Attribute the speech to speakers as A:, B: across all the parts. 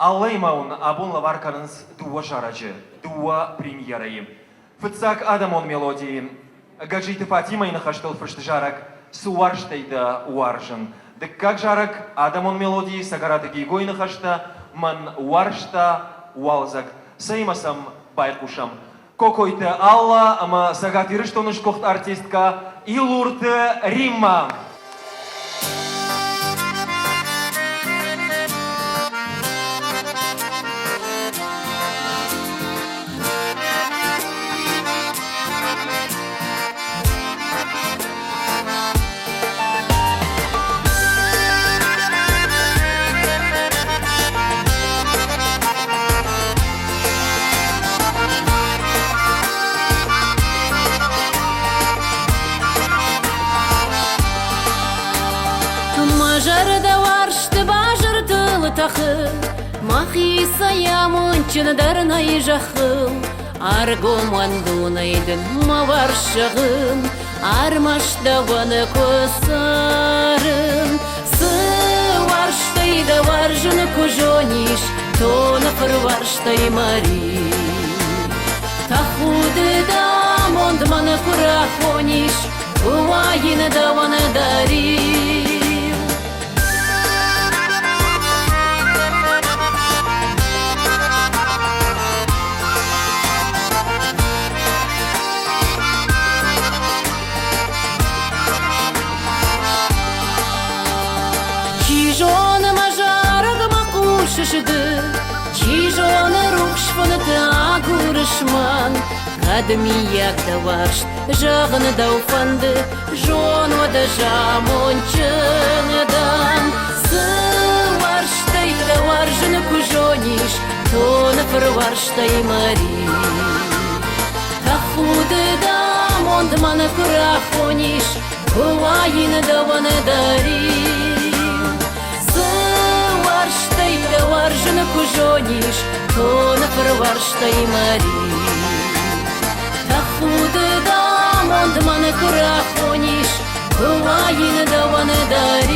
A: Аллӕимӕ уын абон лӕвар кӕнынц дыууӕ зарӕджы, дыууӕ премьерӕйы. Фыццаг адӕмон мелодийы Гӕджиты Фатимӕйы ныхӕстыл фыст зарӕг «Цы уарзтӕй дӕ уарзын». Дыккаг зарӕг адӕмон мелодийы Цӕгӕраты Гигойы ныхӕстӕ «Мӕн уарзта уалдзӕг». Цӕимӕ сӕм байхъусӕм. Кокойты Алла ӕмӕ Цӕгат Ирыстоны сгуыхт артисткӕ Илурты Риммӕ.
B: Мӕ зӕрдӕ уарзты базыртыл тӕхы, Мӕхицӕй амондджындӕр нӕй зӕххыл. Ӕргом уӕндонӕй дын мӕ уарзт зӕгъын, Ӕрмӕст дӕуӕн куы цӕрын. Цы уарзтӕй дӕ уарзын куы зонис, Тоны фыруарзтӕй мӕ Тӕхуды дӕ амонд мӕн куы рахонис, Куы уаин дӕуӕн дӕр-иу. Чи зоны, мӕ зарӕгмӕ хъусыс ды, Чи зоны, рухс фынты агурыс мӕн. Кӕд миййаг дӕ уарзт зӕгъын дӕу фӕнды, Зон, уӕдӕ замонджын дӕн. Цы уарзтӕй дӕ уарзын куы зонис, Тоны фыруарзтӕй мӕ Тӕхуды дӕ амонд мӕн куы рахонис, Куы уаин дӕуӕн дӕр Цы уарзтӕй дӕ уарзын куы зонис, Тоны фыруарзтӕй мӕ Тӕхуды дӕ амонд мӕн куы рахонис, Куы уаин дӕуӕн дӕр.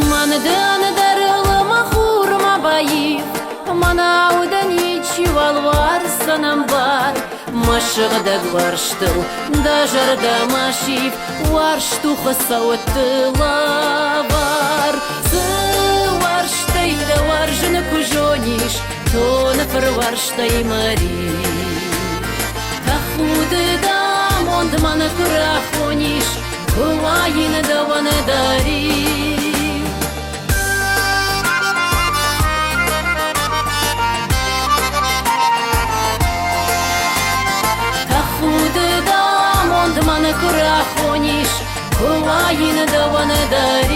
B: Мӕн дӕн дӕр мӕ хурмӕ баив, Мӕнау дӕ ничиуал уарздзӕн ӕмбар. Мӕ сыгъдӕг уарзтыл дӕ зӕрдӕ ма сив, Уарзт у хуыцӕутты лӕвар. Цы уарзтӕй дӕ уарзын куы зонис, Тоны фыруарзтӕй мӕ Тӕхуды дӕ амонд мӕн куы рахонис, Куы уаин дӕуӕн дӕр. Тӕхуды дӕ амонд мӕн куы рахонис, Куы уаин дӕуӕн дӕр.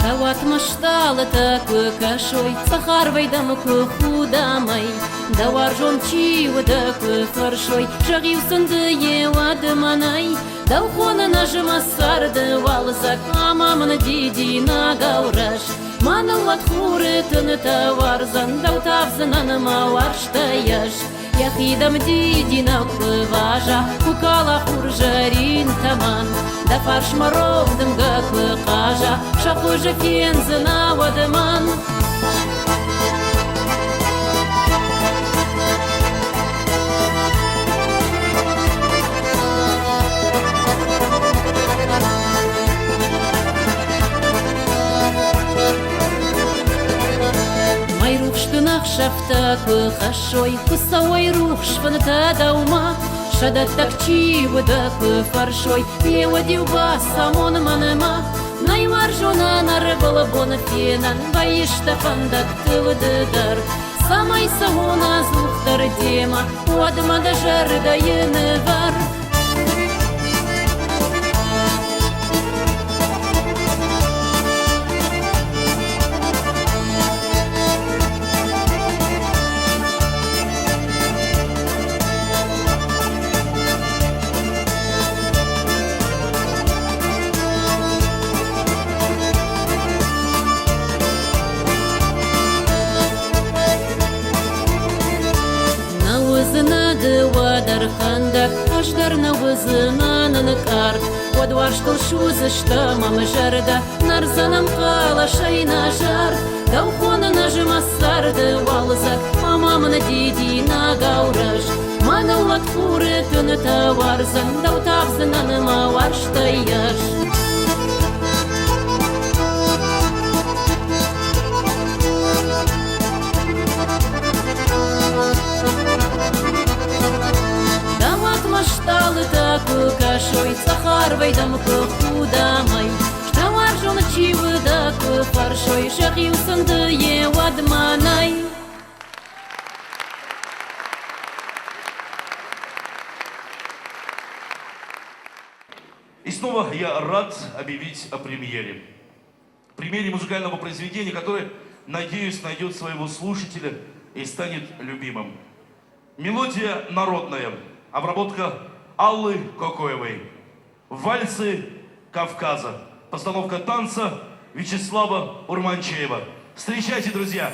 B: Дӕуатмӕ стъалытӕ куы кӕсой, цъӕх арвӕй дӕм куы худамӕй, Дӕ уарзон чи у, дӕ куы фӕрсой, зӕгъ-иу сын ды йе уӕд мӕнӕй. Дӕу хонын ӕз мӕ царды уалдзӕг ӕмӕ мын дидинӕгау рӕз. Мӕныл уӕд хуры тынтӕ уарзӕн, дӕу тавдзынӕн мӕ уарзтӕй ӕз. Йӕхи дӕм дидинӕг куы ваза, куы кала хурзӕрин тӕмӕн, Дӕ фарсмӕ рог дымгӕ куы хъаза, сӕ хуызы фендзынӕ уӕд мӕн. Мӕйрухс дын ӕхсӕвтӕ куы хӕссой, куы цӕуой рухс фынтӕ дӕумӕ, сӕ дӕттӕг чи уыд, куы фӕрсой, йе уӕд-иу бацамон мӕнмӕ. Нӕй уарзонӕн ӕрвылбон фенӕн вӕййыс дӕ фӕндӕгтыл ды дӕр. Цӕмӕй цӕуон ӕдзухдӕр демӕ, уӕдмӕ дӕ зӕрдӕйы нывӕр. Нӕ уыдзынӕ ды уӕд ӕрхӕндӕг, ӕз дӕр нӕ уыдзынӕн ӕнкъард. Уӕд уарзтыл судзыстӕм ӕмӕ зӕрдӕ, нӕрдзӕн ӕмхъӕлӕсӕй нӕ зард. Дӕу хонын ӕз мӕ царды уалдзӕг, ӕмӕ мын дидинӕгау рӕз. Мӕныл уӕд хуры тынтӕ уарзын, дӕу тавдзынӕн мӕ уарзтӕй ӕз. Дӕуӕтмӕ стъалытӕ куы кӕсой, цъӕх арвӕй дӕм куы худа мӕй, Сӕ уарзон чи уыд, куы фӕрсой, сӕхиу сын ды йе уӕд мӕнӕй.
C: И снова я рад объявить о премьере. Премьере музыкального произведения, которое, надеюсь, найдет своего слушателя и станет любимым. Мелодия народная. Обработка Аллы Кокоевой. Вальсы Кавказа. Постановка танца Вячеслава Урманчеева. Встречайте, друзья!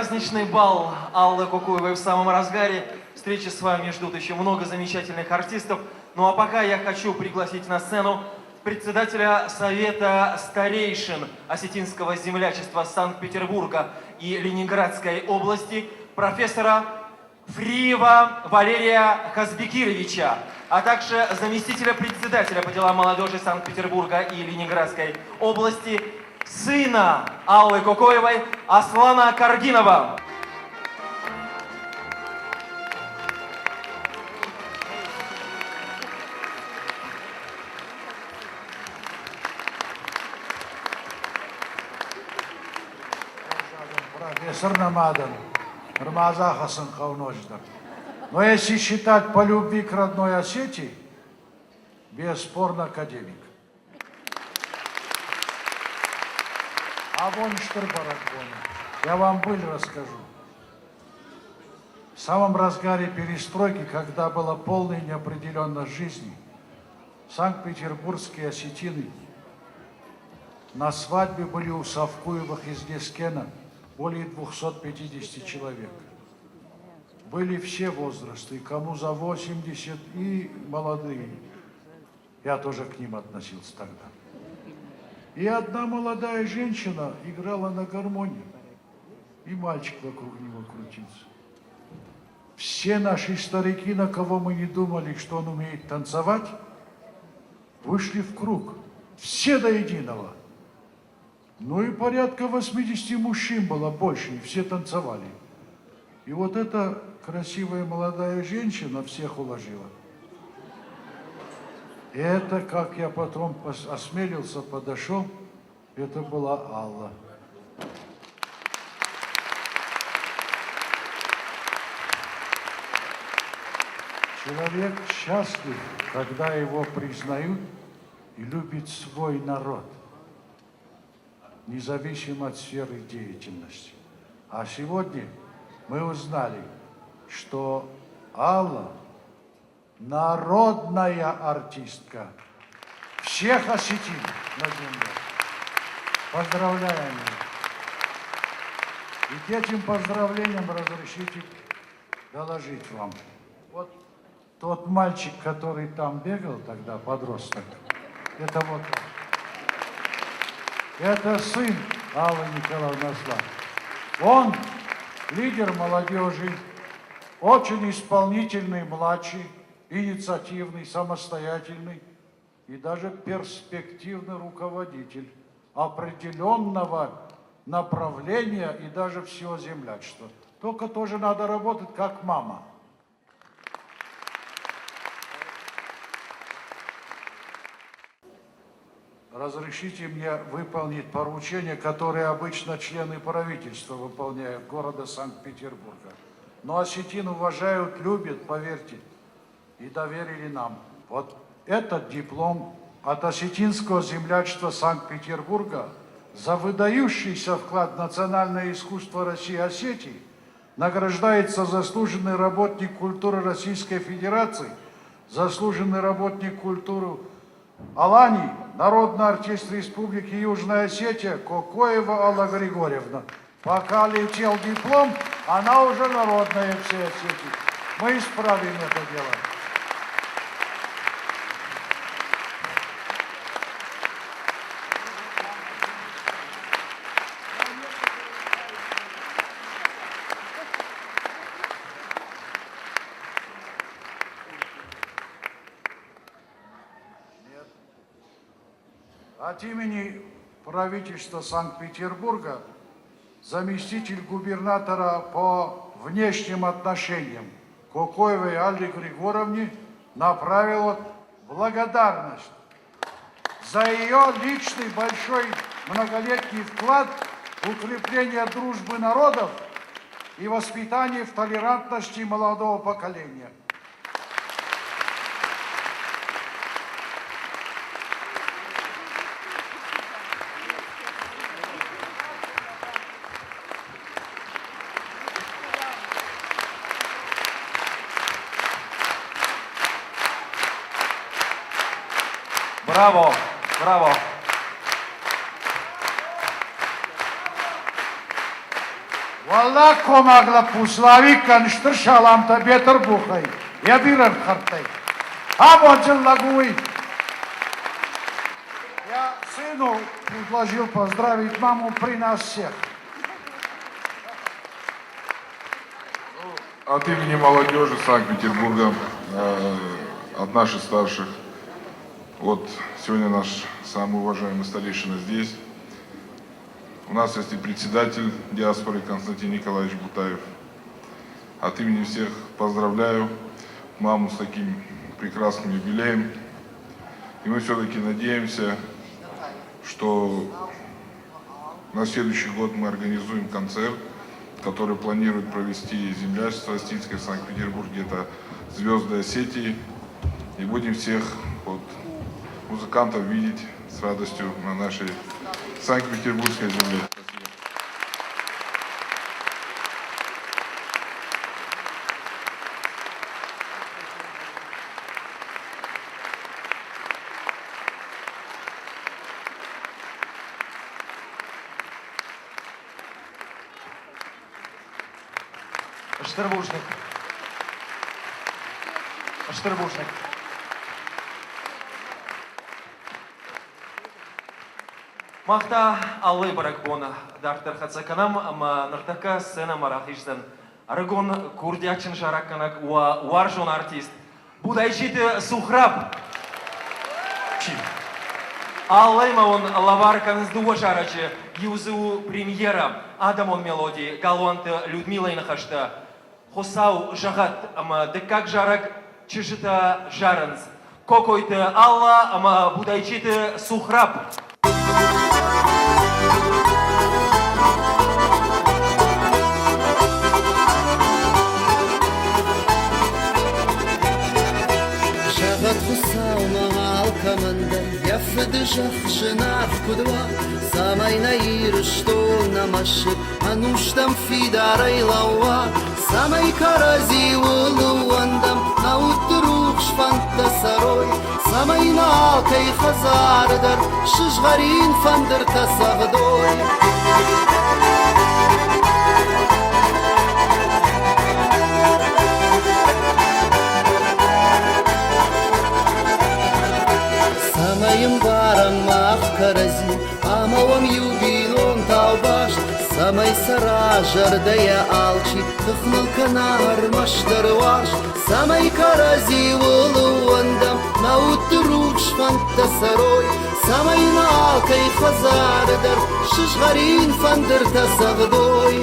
A: Праздничный бал Аллы Кокуевой в самом разгаре. Встречи с вами ждут еще много замечательных артистов. Ну а пока я хочу пригласить на сцену председателя Совета старейшин Осетинского землячества Санкт-Петербурга и Ленинградской области профессора Фриева Валерия Хазбекировича, а также заместителя председателя по делам молодежи Санкт-Петербурга и Ленинградской области, сына Аллы Кокоевой Аслана Каргинова.
D: Профессор Намадан, Рмазаха Санхауножда. Но если считать по любви к родной Осетии, бесспорно академик. Абон стыр бӕрӕгбон. Я вам быль расскажу. В самом разгаре перестройки, когда была полная неопределенность жизни, санкт-петербургские осетины на свадьбе были у Савкуевых из Лескена более 250 человек. Были все возрасты, кому за 80 и молодые. Я тоже к ним относился тогда. И одна молодая женщина играла на гармонии, и мальчик вокруг него крутился. Все наши старики, на кого мы не думали, что он умеет танцевать, вышли в круг. Все до единого. Ну и порядка 80 мужчин было больше, и все танцевали. И вот эта красивая молодая женщина всех уложила. Это, как я потом осмелился, подошел, это была Алла. Человек счастлив, когда его признают и любит свой народ, независимо от сферы деятельности. А сегодня мы узнали, что Алла народная артистка всех осетин на земле. Поздравляем ее. И к этим поздравлениям разрешите доложить вам. Вот тот мальчик, который там бегал тогда, подросток, это вот он. Это сын Аллы Николаевны Аслан. Он лидер молодежи, очень исполнительный младший, инициативный, самостоятельный и даже перспективный руководитель определенного направления и даже всего землячества. Только тоже надо работать как мама. Разрешите мне выполнить поручение, которое обычно члены правительства выполняют города Санкт-Петербурга. Но осетин уважают, любят, поверьте, и доверили нам. Вот этот диплом от осетинского землячества Санкт-Петербурга за выдающийся вклад в национальное искусство России и Осетии награждается заслуженный работник культуры Российской Федерации, заслуженный работник культуры Алании, народный артист Республики Южная Осетия Кокоева Алла Григорьевна. Пока летел диплом, она уже народная всей Осетии. Мы исправим это дело. От имени правительства Санкт-Петербурга заместитель губернатора по внешним отношениям Кокоевой Алле Григоровне направил благодарность за ее личный большой многолетний вклад в укрепление дружбы народов и воспитание в толерантности молодого поколения.
A: Браво! Браво!
D: Уӕллагкомаг лӕппу Славиккӕн стыр саламтӕ Бетъырбухӕй, йӕ бирӕ рдхӕрдтӕй. Амондджын лӕг у уый. Я сыну предложил поздравить маму при нас всех.
E: От имени молодежи Санкт-Петербурга, от наших старших, вот сегодня наш самый уважаемый старейшина здесь. У нас есть и председатель диаспоры Константин Николаевич Бутаев. От имени всех поздравляю маму с таким прекрасным юбилеем. И мы все-таки надеемся, что на следующий год мы организуем концерт, который планирует провести землячество Осетинское в Санкт-Петербурге. Это «Звезды Осетии». И будем всех вот, музыкантов видеть с радостью на нашей Санкт-Петербургской земле. Спасибо.
A: Стыр бузныг. Стыр бузныг. Мах та алы бӕрӕгбон дарддӕр хӕццӕ кӕнӕм ӕмӕ ныртӕккӕ сценӕмӕ рахиздзӕн ӕрыгон курдиатджын зарӕггӕнӕг уӕ уарзон артист Будайчиты Сухраб. Чи? Аллӕмӕ уын лӕвар кӕнынц дыууӕ зарӕджы. Иу дзы у премьерӕ адӕмон мелоди Галуанты Людмилӕйы ныхӕстӕ Хуыцау зӕгъӕд ӕмӕ дыккаг зарӕг чызджытӕ зарынц Кокойты Алла ӕмӕ Будайчиты Сухраб.
F: Зӕгъӕд Хуыцаумӕ алкӕмӕн дӕр йӕ фыды зӕхх зынаргъ куыд уа, цӕмӕй нӕ Ирыстон нӕ мӕсыг ӕнустӕм фидарӕй лӕууа, цӕмӕй кӕрӕдзиуыл ӕууӕндӕм, нӕ удты рухс фӕндтӕ цӕрой, цӕмӕй нӕ алкӕй хӕдзары дӕр сызгъӕрин фӕндыртӕ цӕгъдой. Цӕмӕй ӕмбарӕм мах кӕрӕдзи ӕмӕ уӕм иу бинонтау баст, цӕмӕй цӕра зӕрдӕйӕ алчи, тых ныл кӕна ӕрмӕстдӕр уарзт, цӕмӕй кӕрӕдзиуыл ӕууӕндӕм, нӕ удты рухс фӕндтӕ цӕрой, цӕмӕй нӕ алкӕй хӕдзары дӕр сызгъӕрин фӕндыртӕ цӕгъдой.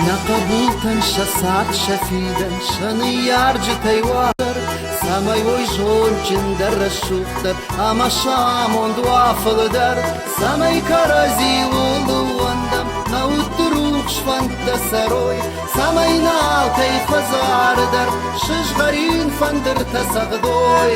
F: Нӕ хъӕбултӕн сӕ цард, сӕ фидӕн, сӕ ныййарджытӕй уӕддӕр, цӕмӕй уой зондджындӕр, рӕсугъддӕр ӕмӕ сӕ амонд уа фылдӕр, цӕмӕй кӕрӕдзиуыл ӕууӕндӕм, нӕ удты рухс фӕндтӕ цӕрой, цӕмӕй нӕ алкӕй хӕдзары дӕр сызгъӕрин фӕндыртӕ цӕгъдой.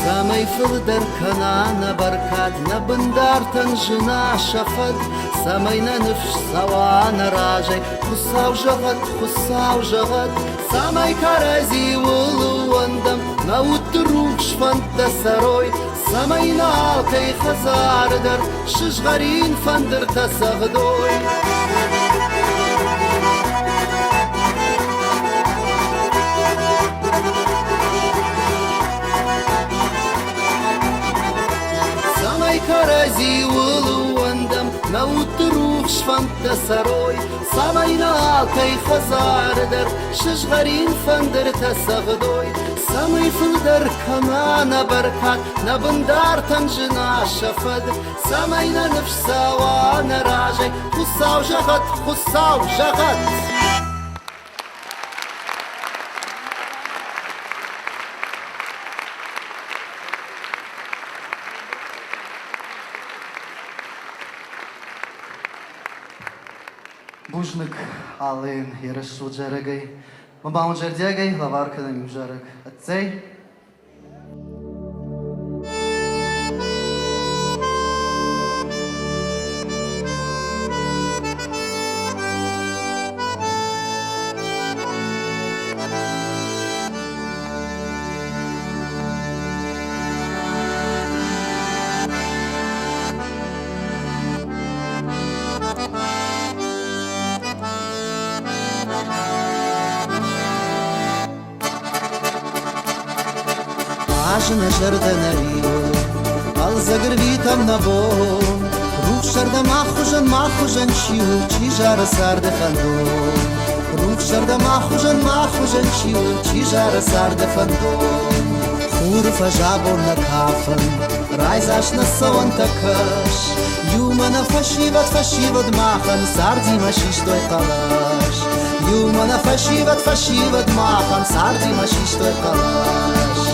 F: Цӕмӕй фылдӕр кӕна нӕ бӕркад, нӕ бындартӕн зына сӕ фӕд, цӕмӕй нӕ ныфс цӕуа нӕ разӕй, Хуыцау зӕгъӕд, Хуыцау зӕгъӕд, цӕмӕй кӕрӕдзиуыл ӕууӕндӕм, нӕ удты рухс фӕндтӕ цӕрой, цӕмӕй нӕ алкӕй хӕдзары дӕр сызгъӕрин фӕндыртӕ цӕгъдой. Цӕмӕй кӕрӕдзиуыл ӕууӕндӕм, нӕ удты рухс фӕндтӕ цӕрой, цӕмӕй нӕ алкӕй хӕдзары дӕр сызгъӕрин фӕндыртӕ цӕгъдой, цӕмӕй фылдӕр кӕна нӕ бӕркад, нӕ бындартӕн зына сӕ фӕд, цӕмӕй нӕ ныфс цӕуа нӕ разӕй, Хуыцау зӕгъӕд, Хуыцау зӕгъӕд! Бузныг Аллӕйӕн йӕ рӕсугъд зарӕгӕй. Мӕ ма уын зӕрдиагӕй лӕвар кӕнӕм иу зарӕг. Ӕццӕй? Хъазы нӕ зӕрдӕ нӕ риуы, хъӕлдзӕг ӕрвитӕм нӕ бон. Рухс зӕрдӕ мах хуызӕн, мах хуызӕн чи у, чи зары царды фӕндон. Рухс зӕрдӕ мах хуызӕн, мах хуызӕн чи у, чи зары царды фӕндон. Хуры фӕзабон нӕ кафын, райдзаст нӕ цӕуӕнтӕ кӕс. Иумӕ нӕ фӕсивӕд, фӕсивӕд махӕн цардимӕ систой хъӕлӕс. Иумӕ нӕ фӕсивӕд, фӕсивӕд махӕн цардимӕ систой хъӕлӕс.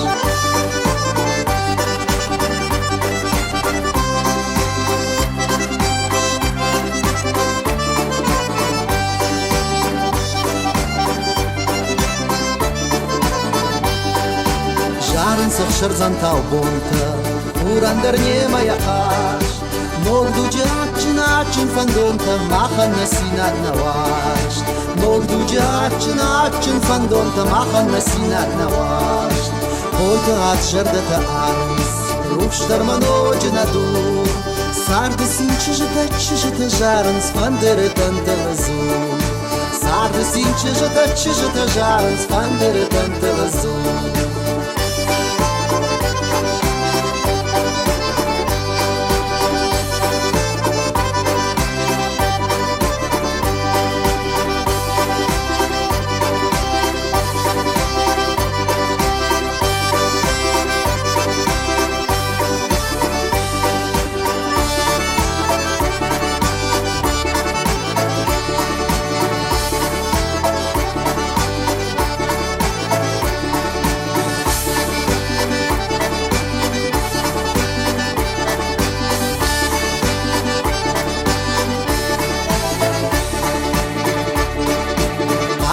F: Зарынц ӕхсӕрдзӕнтау бонтӕ, хурӕн дӕр немӕ йӕ хъазт. Ног дуджы адджын, адджын фӕндонтӕ махӕн нӕ цинад нӕ уарзт. Ног дуджы адджын, адджын фӕндонтӕ махӕн нӕ цинад нӕ уарзт. Хойты ад зӕрдӕтӕ арынц, рухсдӕр ма ноджы нӕ дур. Царды цин чызджытӕ, чызджытӕ зарынц фӕндыры тӕнтыл дзул. Царды цин чызджытӕ, чызджытӕ зарынц фӕндыры тӕнтыл дзул.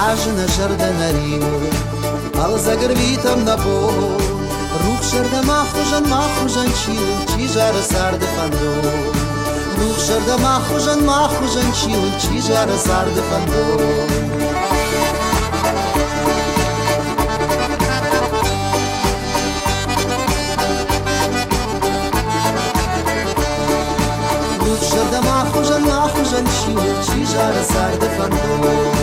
F: Хъазы нӕ зӕрдӕ нӕ риуы, хъӕлдзӕг ӕрвитӕм нӕ бон. Рухс зӕрдӕ мах хуызӕн, мах хуызӕн чи у, чи зары царды фӕндон. Рухс зӕрдӕ мах хуызӕн, мах хуызӕн чи у, чи зары царды фӕндон. Рухс зӕрдӕ мах хуызӕн, мах хуызӕн чи у, чи зары царды фӕндон.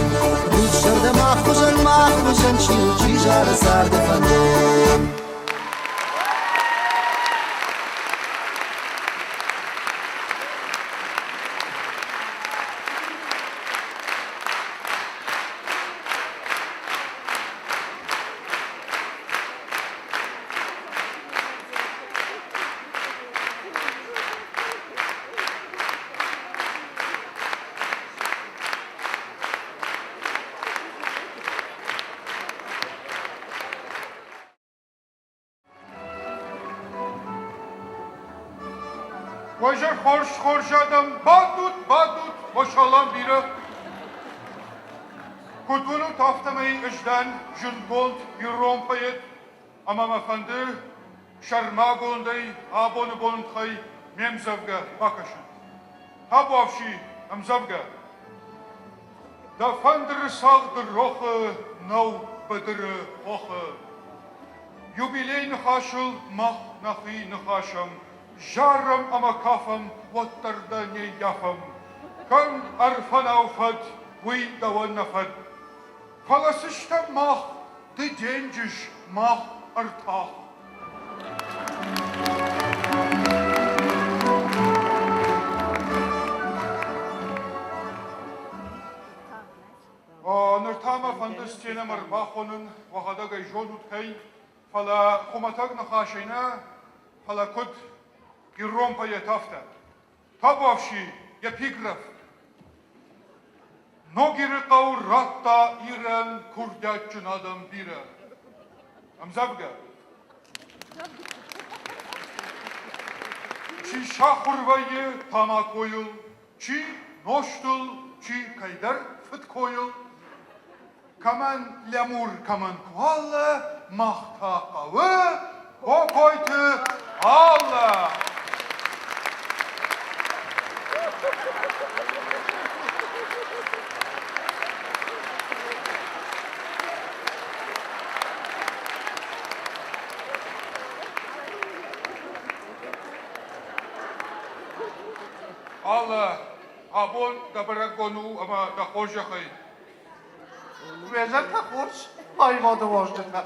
F: Рухс зӕрдӕ мах хуызӕн, мах хуызӕн чи у, чи зары царды фӕндон.
G: Уазӕг хорз, хорз адӕм, бадут, бадут, уӕ салам бирӕ. Куыд уынут, афтӕмӕй ӕз дӕн зындгонд ирон поэт, ӕмӕ мӕ фӕнды сӕрмагондӕй абоны боны тыххӕй ме мдзӕвгӕ бакӕсын. Табуафси, ӕмдзӕвгӕ. Дӕ фӕндыры цагъд рохы нӕу быдыры хохы. Юбилей ныхасыл мах нӕхи ныхасӕм, зарӕм ӕмӕ кафӕм, уӕддӕр дӕ не ййафӕм. Кӕм ӕрфӕнау фӕд, уый дӕуӕн нӕ фӕд. Фӕлӕ цы стӕм мах, ды денджыз, мах ӕртах. Ныр та мӕ фӕнды сценӕмӕ ӕрбахонын, уӕхӕдӕг ӕй зонут кӕй, фӕлӕ хуымӕтӕг ныхасӕй нӕ, фӕлӕ куыд ирон поэт, афтӕ. Табуафси, эпиграф. Ногиры хъӕу радта Ирӕн курдиатджын адӕм бирӕ. Ӕмдзӕвгӕ. Чи сахуыр вӕййы тамакойыл, чи нозтыл. чи кӕйдӕр фыдкойыл. Кӕмӕн лӕмур, кӕмӕн куалӕ, мах та хъӕуы Кокойты Аллӕ. Аллӕ, абон дӕ бӕрӕгбон у ӕмӕ дӕ хорзӕхӕй.
H: Уе зӕртӕ хорз, аивады уазджытӕ.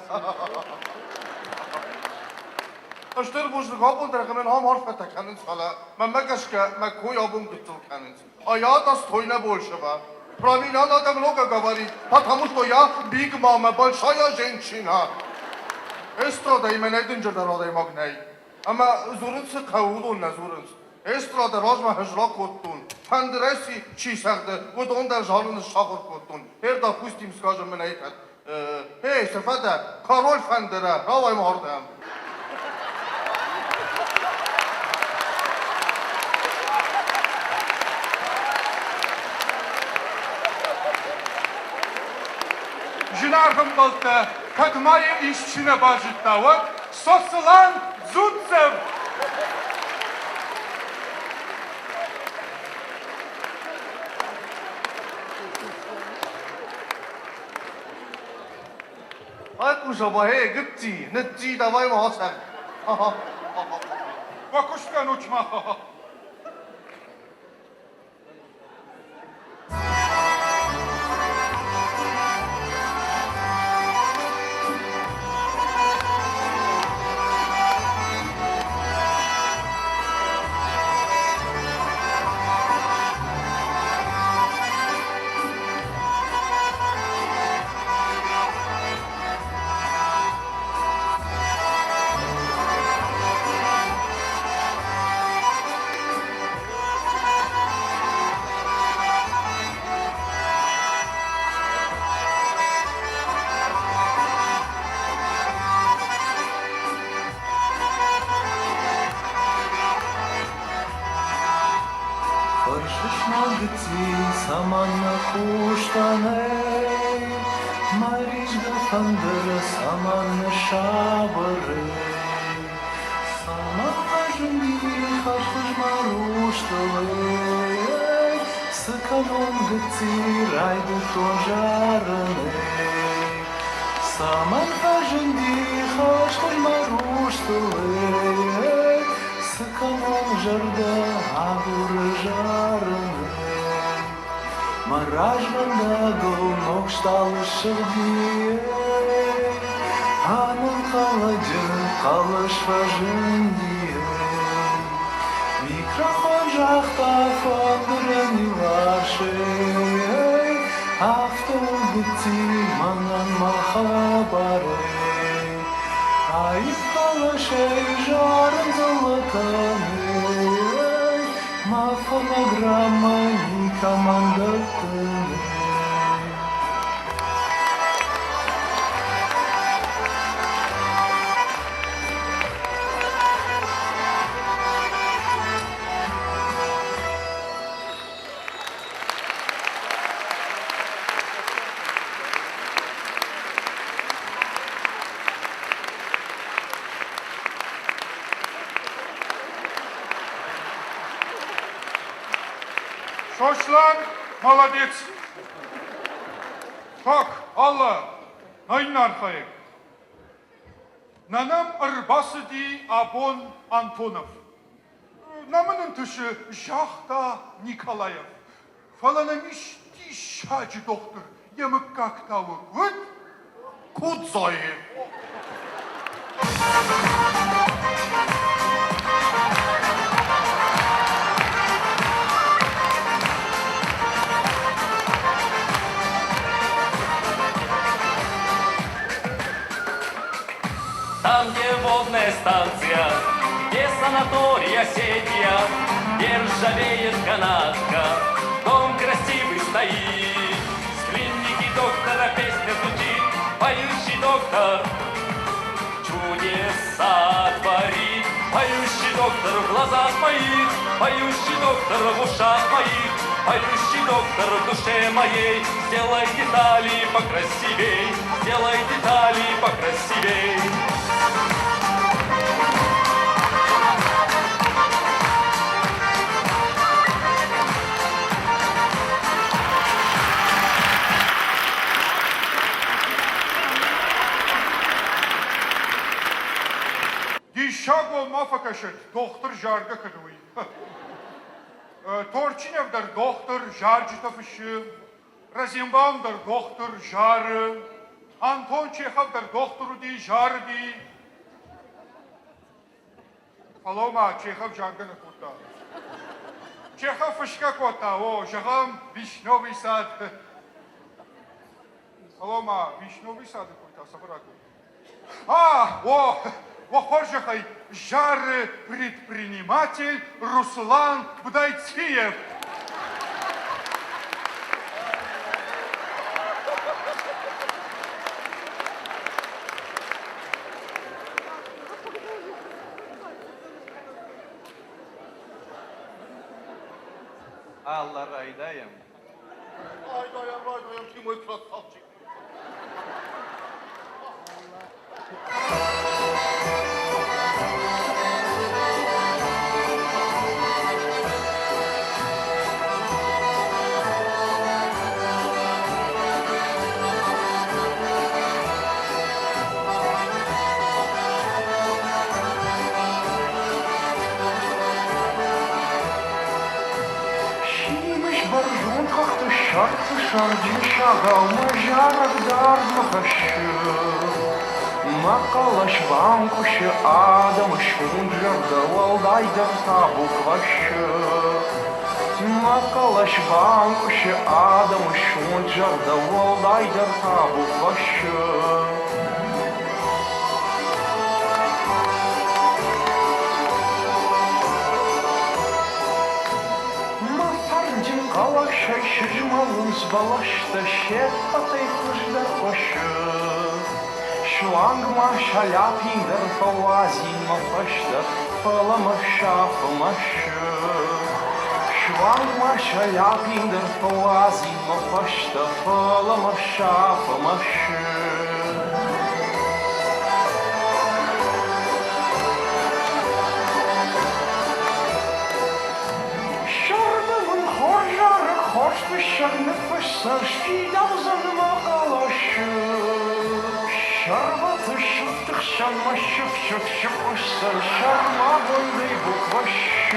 H: Стыр бузныг абон дӕр мын ам арфӕтӕ кӕнынц, фӕлӕ мӕнмӕ гӕсгӕ мӕ кой абон гыццыл кӕнынц. А я достойна большего. Про меня надо много говорить, потому что я биг мама, большая женщина. Эстрадӕйы мӕнӕй дынджырдӕр адӕймаг нӕй. Ӕмӕ дзурын цы хъӕуы, уыдон нӕ дзурынц. Эстрады размӕ ӕз ракодтон, фӕндырӕй чи цӕгъды, уыдон дӕр зарын сахуыр кодтон. Гьер, допустим, скажем, мын ӕй кӕд, Эй, цы фӕдӕ, король фӕндырӕ, рауай ма ардӕм.
G: Зынаргъ ӕмбӕлттӕ, кӕд ма йӕ исчи нӕ базыдта, уӕд Сослан Дзуццев!
H: Айхъусӕм-ма, эй, гыцци, ныцци, давай ма ацӕр.
G: Бакуыст кӕнут ма.
I: Фӕрсыс ма гыцци, цӕмӕннӕ хъустӕн ӕй, Мӕ ризгӕ фӕндыр цӕмӕннӕ сабыр ӕй? Цӕмӕн фӕзынди хӕрзхуыз мӕ рустыл ӕй? Цы кӕнон, гыцци, райдыдтон зарын ӕй. Цӕмӕн фӕзынди хӕрзхуыз мӕ рустыл ӕй? Цы кӕнон, зӕрдӕ агуры зарын ӕй. Мӕ развӕндагыл ног стъалы ссыгъди, Ӕнӕнхъӕлӕджы хъӕлӕс фӕзынди. Микрофон загъта фӕндырӕн иуварсӕй, Афтӕ у гыцци мӕнӕн мӕ хабарӕй. Аив хъӕлӕсӕй зарын дзыллӕтӕн, Мӕ фонограммӕ никӕмӕн дӕттын.
G: Сослан молодец! Так, Алла, нӕ иннӕ архайӕг. Нӕ нӕм ӕрбацыди абон Антонов. Нӕ мын ӕнтысы, загъта Николаев. Фӕлӕ нӕм ис диссаджы дохтыр, йӕ мыггаг та у куыд?
H: Кудзайы.
J: Там, где водная станция, где санаторий Осетия, где ржавеет канатка, дом красивый стоит. С клиники доктора песня звучит, поющий доктор чудеса творит. Поющий доктор в глазах моих, поющий доктор в ушах моих. Поющий доктор в душе моей, Сделай детали покрасивей, Сделай детали покрасивей.
G: Диссаг уӕм ма фӕкӕсӕд, дохтыр заргӕ кӕны, уый. Торчинов дӕр дохтыр, зарджытӕ фыссы, Розенбаум дӕр дохтыр, зары, Антон Чехов дӕр дохтыр уыди, зарыди. Фӕлӕуу-ма, Чехов заргӕ нӕ кодта. Чехов фысгӕ кодта, о, зӕгъӕм, Вишневый сад. Фӕлӕуу-ма, Вишневый сады кой та цавӕр ракодта? А, о, уӕ хорзӕхӕй, зары предприниматель Руслан Будайциев.
A: Алла райдайӕм.
H: Райдайӕм, райдайӕм, ты мой красавчик.
I: Симыс бӕрзонд хӕхты сӕрты сӕрджын сагау мӕ зарӕг дардмӕ хӕссы. Мӕ хъӕлӕс банкъуысы адӕмы сонт зӕрдӕ, уӕлдайдӕр та буквӕссы. Мӕ хъӕлӕс банкъуысы адӕмы сонт зӕрдӕ, уӕлдайдӕр та буквӕссы. Мӕ фӕрнджын хъӕлӕсӕй сызмӕлынц бӕлӕстӕ се ппӕтӕй хуыздӕр хъуысы. Суанг ма Шаляпин дӕр фӕуадзин мӕ фӕстӕ, фӕлӕ мӕ сафы мӕсы. Суанг ма Шаляпин дӕр фӕуадзин мӕ фӕстӕ, фӕлӕ мӕ сафы мӕсы. Сӕрды мын хорз зарӕг, хорз фыссӕг ныффысдзӕн, сфидаудзӕн мӕ хъӕлӕсы. Сӕрвӕты сыфты хсӕн мӕ сыф-сыф сыхъуысдзӕн сӕрмагондӕй буквӕ Ш.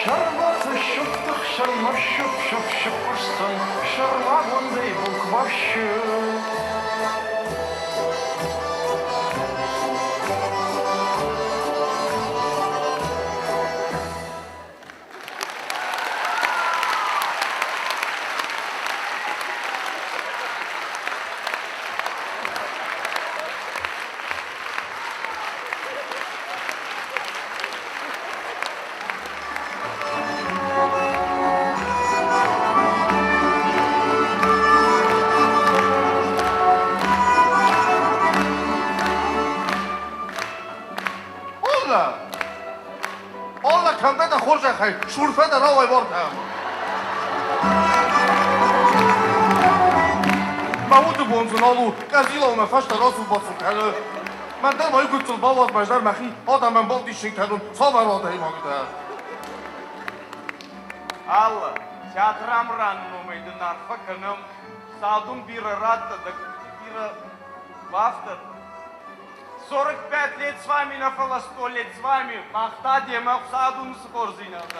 I: Сӕрвӕты сыфты хсӕн мӕ сыф-сыф сыхъуысдзӕн сӕрмагондӕй буквӕ Ш.
H: Оллӕ! Оллӕ, кӕмдӕ дӕ хорзӕхӕй, сурфӕ дӕ рауай уартӕ! Мӕ уды бон дзы нал у, къӕдзилау мӕ фӕстӕ рацу-бацу кӕны. Мӕн дӕр ма иу гыццыл бауадз, мӕ зӕр мӕхи адӕмӕн бавдисын кӕнон, цавӕр адӕймаг дӕ?
K: Алла, театр Амраны номӕй дын арфӕ кӕнӕм. Цалдун бирӕ радта, дӕ къухты бирӕ бафтӕд. 45 лет с вами на фӕлӕ 100 лет с вами. Мах та демӕ Хуыцау цы хорздзинад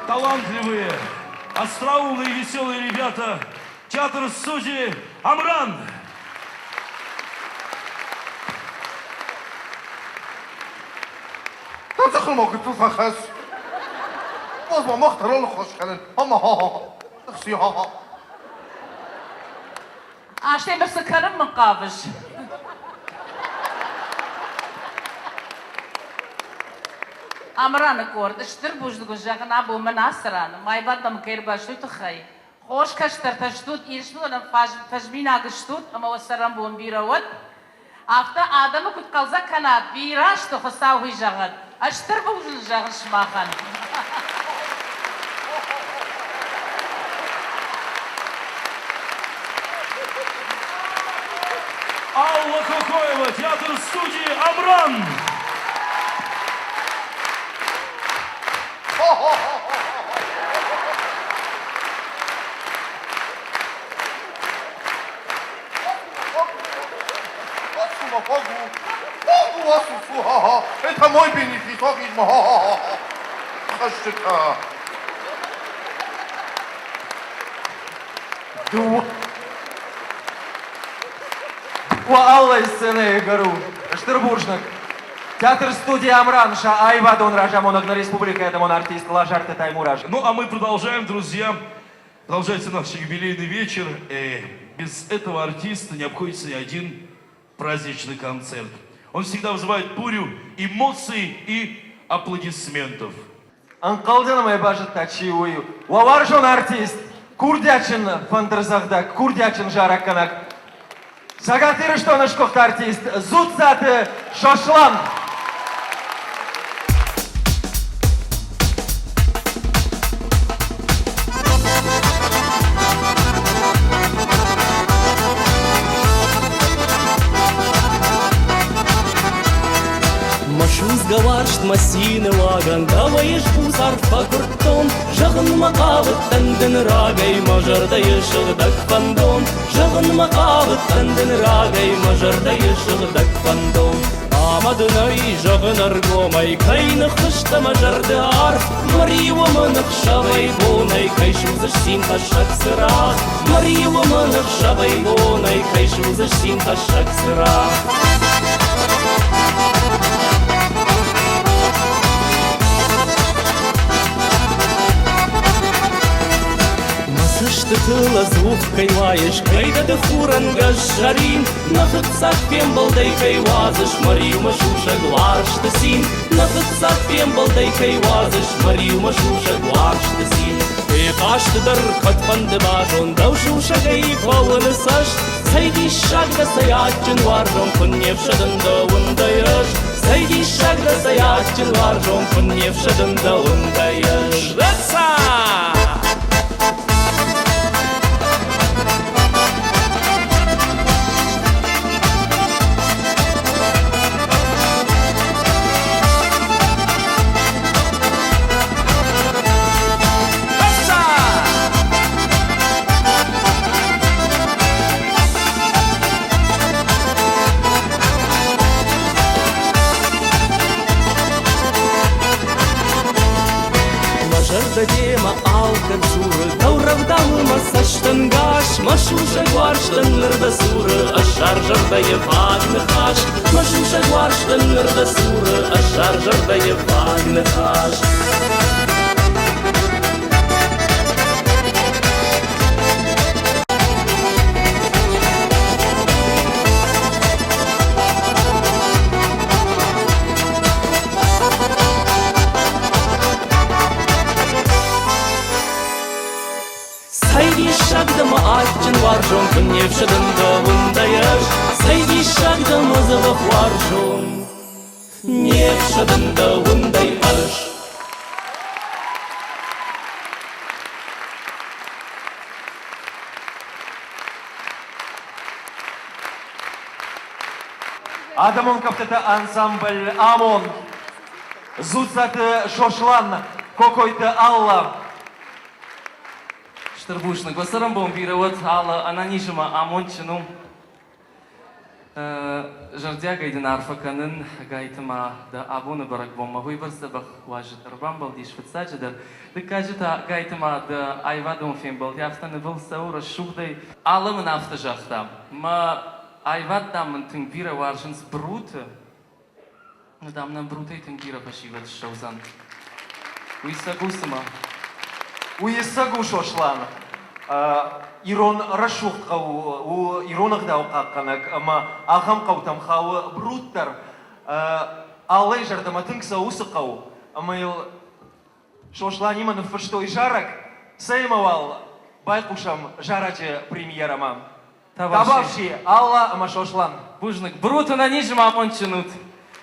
C: Талантливые, остроумные и веселые ребята, театр-студии «Амран».
H: дзыхыл ма гыццыл фӕхӕц. Уадз ма мах дӕр аныхас кӕнын. Ама-ха-ха. Ӕхси-ха-ха.
L: Астемыр, цы кӕнын мын хъавыс? Амыраны къорд, стыр бузныг уын зӕгъын абон мӕн ацы ран, майбадмӕ мын кӕй ӕрбацыд, уый тыххӕй. Хорз кӕстӕртӕ стут, Ирыстонӕн фӕзминаг стут ӕмӕ уӕ цӕрӕнбон бирӕ уӕд. Афтӕ адӕмы куыд хъӕлдзӕг кӕнат, бирӕ сты, Хуыцау уый зӕгъӕд. Ӕз стыр бузныг зӕгъын сымахӕн.
C: Алла Кокоева, театр студии «Амран».
H: Это мой бенефис, Хӕстытӕ.
A: Дыууӕ аллайы сценӕйы гӕру. Стыр бузныг. Театр-студия «Амран» сӕ аивадон разамонӕг нӕ республикӕйы адӕмон артист Лазарты Таймураз.
C: Ну, а мы продолжаем, друзья. Продолжается наш юбилейный вечер. Без этого артиста не обходится ни один праздничный концерт. Он всегда вызывает бурю эмоций и аплодисментов.
A: Ӕнхъӕлдӕн ӕмӕ базыдта, чи у, уый. Уӕ уарзон артист, курдиатджын фӕндырдзӕгъдӕг, курдиатджын зарӕггӕнӕг, Цӕгат Ирыстоны сгуыхт артист Дзуццаты Сослан.
M: Мӕ судзгӕ уарзт мӕ цины уагӕн дӕуӕй ӕз буц арф фӕкуырдтон, Зӕгъынмӕ хъавыдтӕн дын рагӕй мӕ зӕрдӕйы сыгъдӕг фӕндон. Зӕгъынмӕ хъавыдтӕн дын рагӕй мӕ зӕрдӕйы сыгъдӕг фӕндон. Ӕмӕ дын ӕй зӕгъын ӕргомӕй, кӕй ныххызтӕ мӕ зӕрды арф, Мӕ риуы мын ӕхсӕвӕй-бонӕй кӕй судзыс цинхӕссӕг цырагъ, Мӕ риуы мын ӕхсӕвӕй-бонӕй кӕй судзыс цинхӕссӕг цырагъ. Мӕ цӕстытыл ӕдзух кӕй уайыс, кӕй дӕ ды хурӕнгӕс зӕрин, Нӕ фыццаг фембӕлдӕй кӕй уадзыс мӕ риумӕ сусӕг уарзты цин, Нӕ фыццаг фембӕлдӕй кӕй уадзыс мӕ риумӕ сусӕг уарзты цин. Фехъазты дӕр кӕдфӕнды базон, дӕу сусӕгӕй фӕуыны цӕст, Цӕй диссаг дӕ, цӕй адджын уарзон, куынне фсӕдын дӕ уындӕй ӕз. Цӕй диссаг дӕ, цӕй адджын уарзон, куынне фсӕдын дӕ уындӕй ӕз. Лӕца! Мӕ зӕрдӕ демӕ алкӕд дзуры, Дӕу рӕвдауы мӕ цӕстӕнгас, Мӕ сусӕг уарзтӕн ныр дӕ цуры Ӕссар зӕрдӕйы фаг ныхас. Мӕ сусӕг уарзтӕн ныр дӕ цуры Ӕссар зӕрдӕйы фаг ныхас. Цӕй диссаг дӕ мӕ адджын уарзон, куынне фсӕдын дӕ уындӕй ӕз. Цӕй диссаг дӕ мӕ дзӕбӕх уарзон, не фсӕдын дӕ уындӕй ӕз.
A: Адӕмон кӕфтыты ансамбль АМОН, Дзуццаты Сослан, Кокойты Алла.
N: Стыр бузныг. Уӕ цӕрӕнбон бирӕ уӕд, Алла, ӕнӕниз ӕмӕ амондджын у. Зӕрдиагӕй дын арфӕ кӕнын, ӕгайтма дӕ абоны бӕрӕгбонмӕ уыйбӕрц дзӕбӕх уазджытӕ ӕрбамбӕлдис фыццаджыдӕр. Дыккаджы та ӕгайтма дӕ аивадон фембӕлд афтӕ нывыл цӕуы рӕсугъдӕй. Алла мын афтӕ загъта, мӕ аивад, дам, мын тынг бирӕ уарзынц Бруты. Ну, дам, нӕм Брутӕй тынг бирӕ фӕсивӕд ссӕудзӕн. Уый цӕг у цымӕ?
A: Уый цӕг у, Сослан. Ирон рӕсугъд хъӕу у ирон ӕгъдау хъахъхъӕнӕг ӕмӕ ахӕм хъӕутӕм хауы Брут дӕр. Аллӕйы зӕрдӕмӕ тынг цӕуы уыцы хъӕу, ӕмӕ йыл Сосланимӕ ныффыстой зарӕг. Цӕй ӕмӕ уал байхъусӕм зарӕджы премьерӕмӕ. Табуафси, Алла ӕмӕ Сослан.
N: Бузныг. Бруты ӕнӕниз ӕмӕ амондджын ут.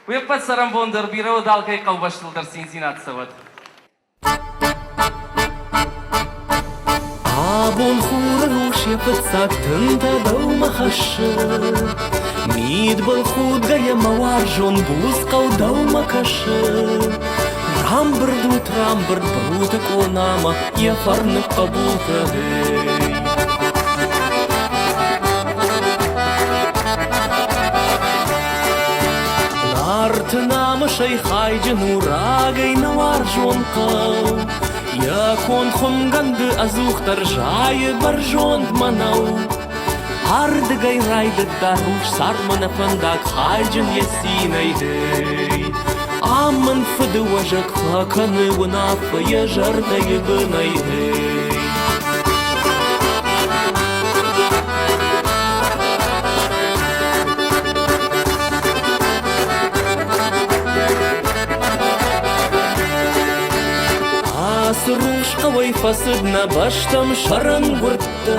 N: Уе ппӕт цӕрӕнбон дӕр бирӕ уӕд алкӕй хъӕубӕстыл дӕр циндзинад цӕуӕд.
M: Абон хуры рухс йӕ фыццаг тынтӕ дӕумӕ хӕссы. Мидбыл худгӕйӕ мӕ уарзон буц хъӕу дӕумӕ кӕсы. Рамбырд ут, рамбырд Бруты къонамӕ йӕ фӕрныг хъӕбултӕ, гъей. Нарты намысӕй хайджын у рагӕй нӕ уарзон хъӕу. Йӕ конд хуымгӕнды ӕдзухдӕр зайы бӕрзонд мӕнӕу. Ардыгӕй райдыдта рухс цардмӕ нӕ фӕндаг хайджын йӕ цинӕй, гъей. Ам мын фыдыуӕзӕг фӕкӕны уынаффӕ йӕ зӕрдӕйы бынӕй, гъей. Ацы рухс хъӕуӕй фӕцыд нӕ бӕстӕм сӕрӕнгуырдтӕ.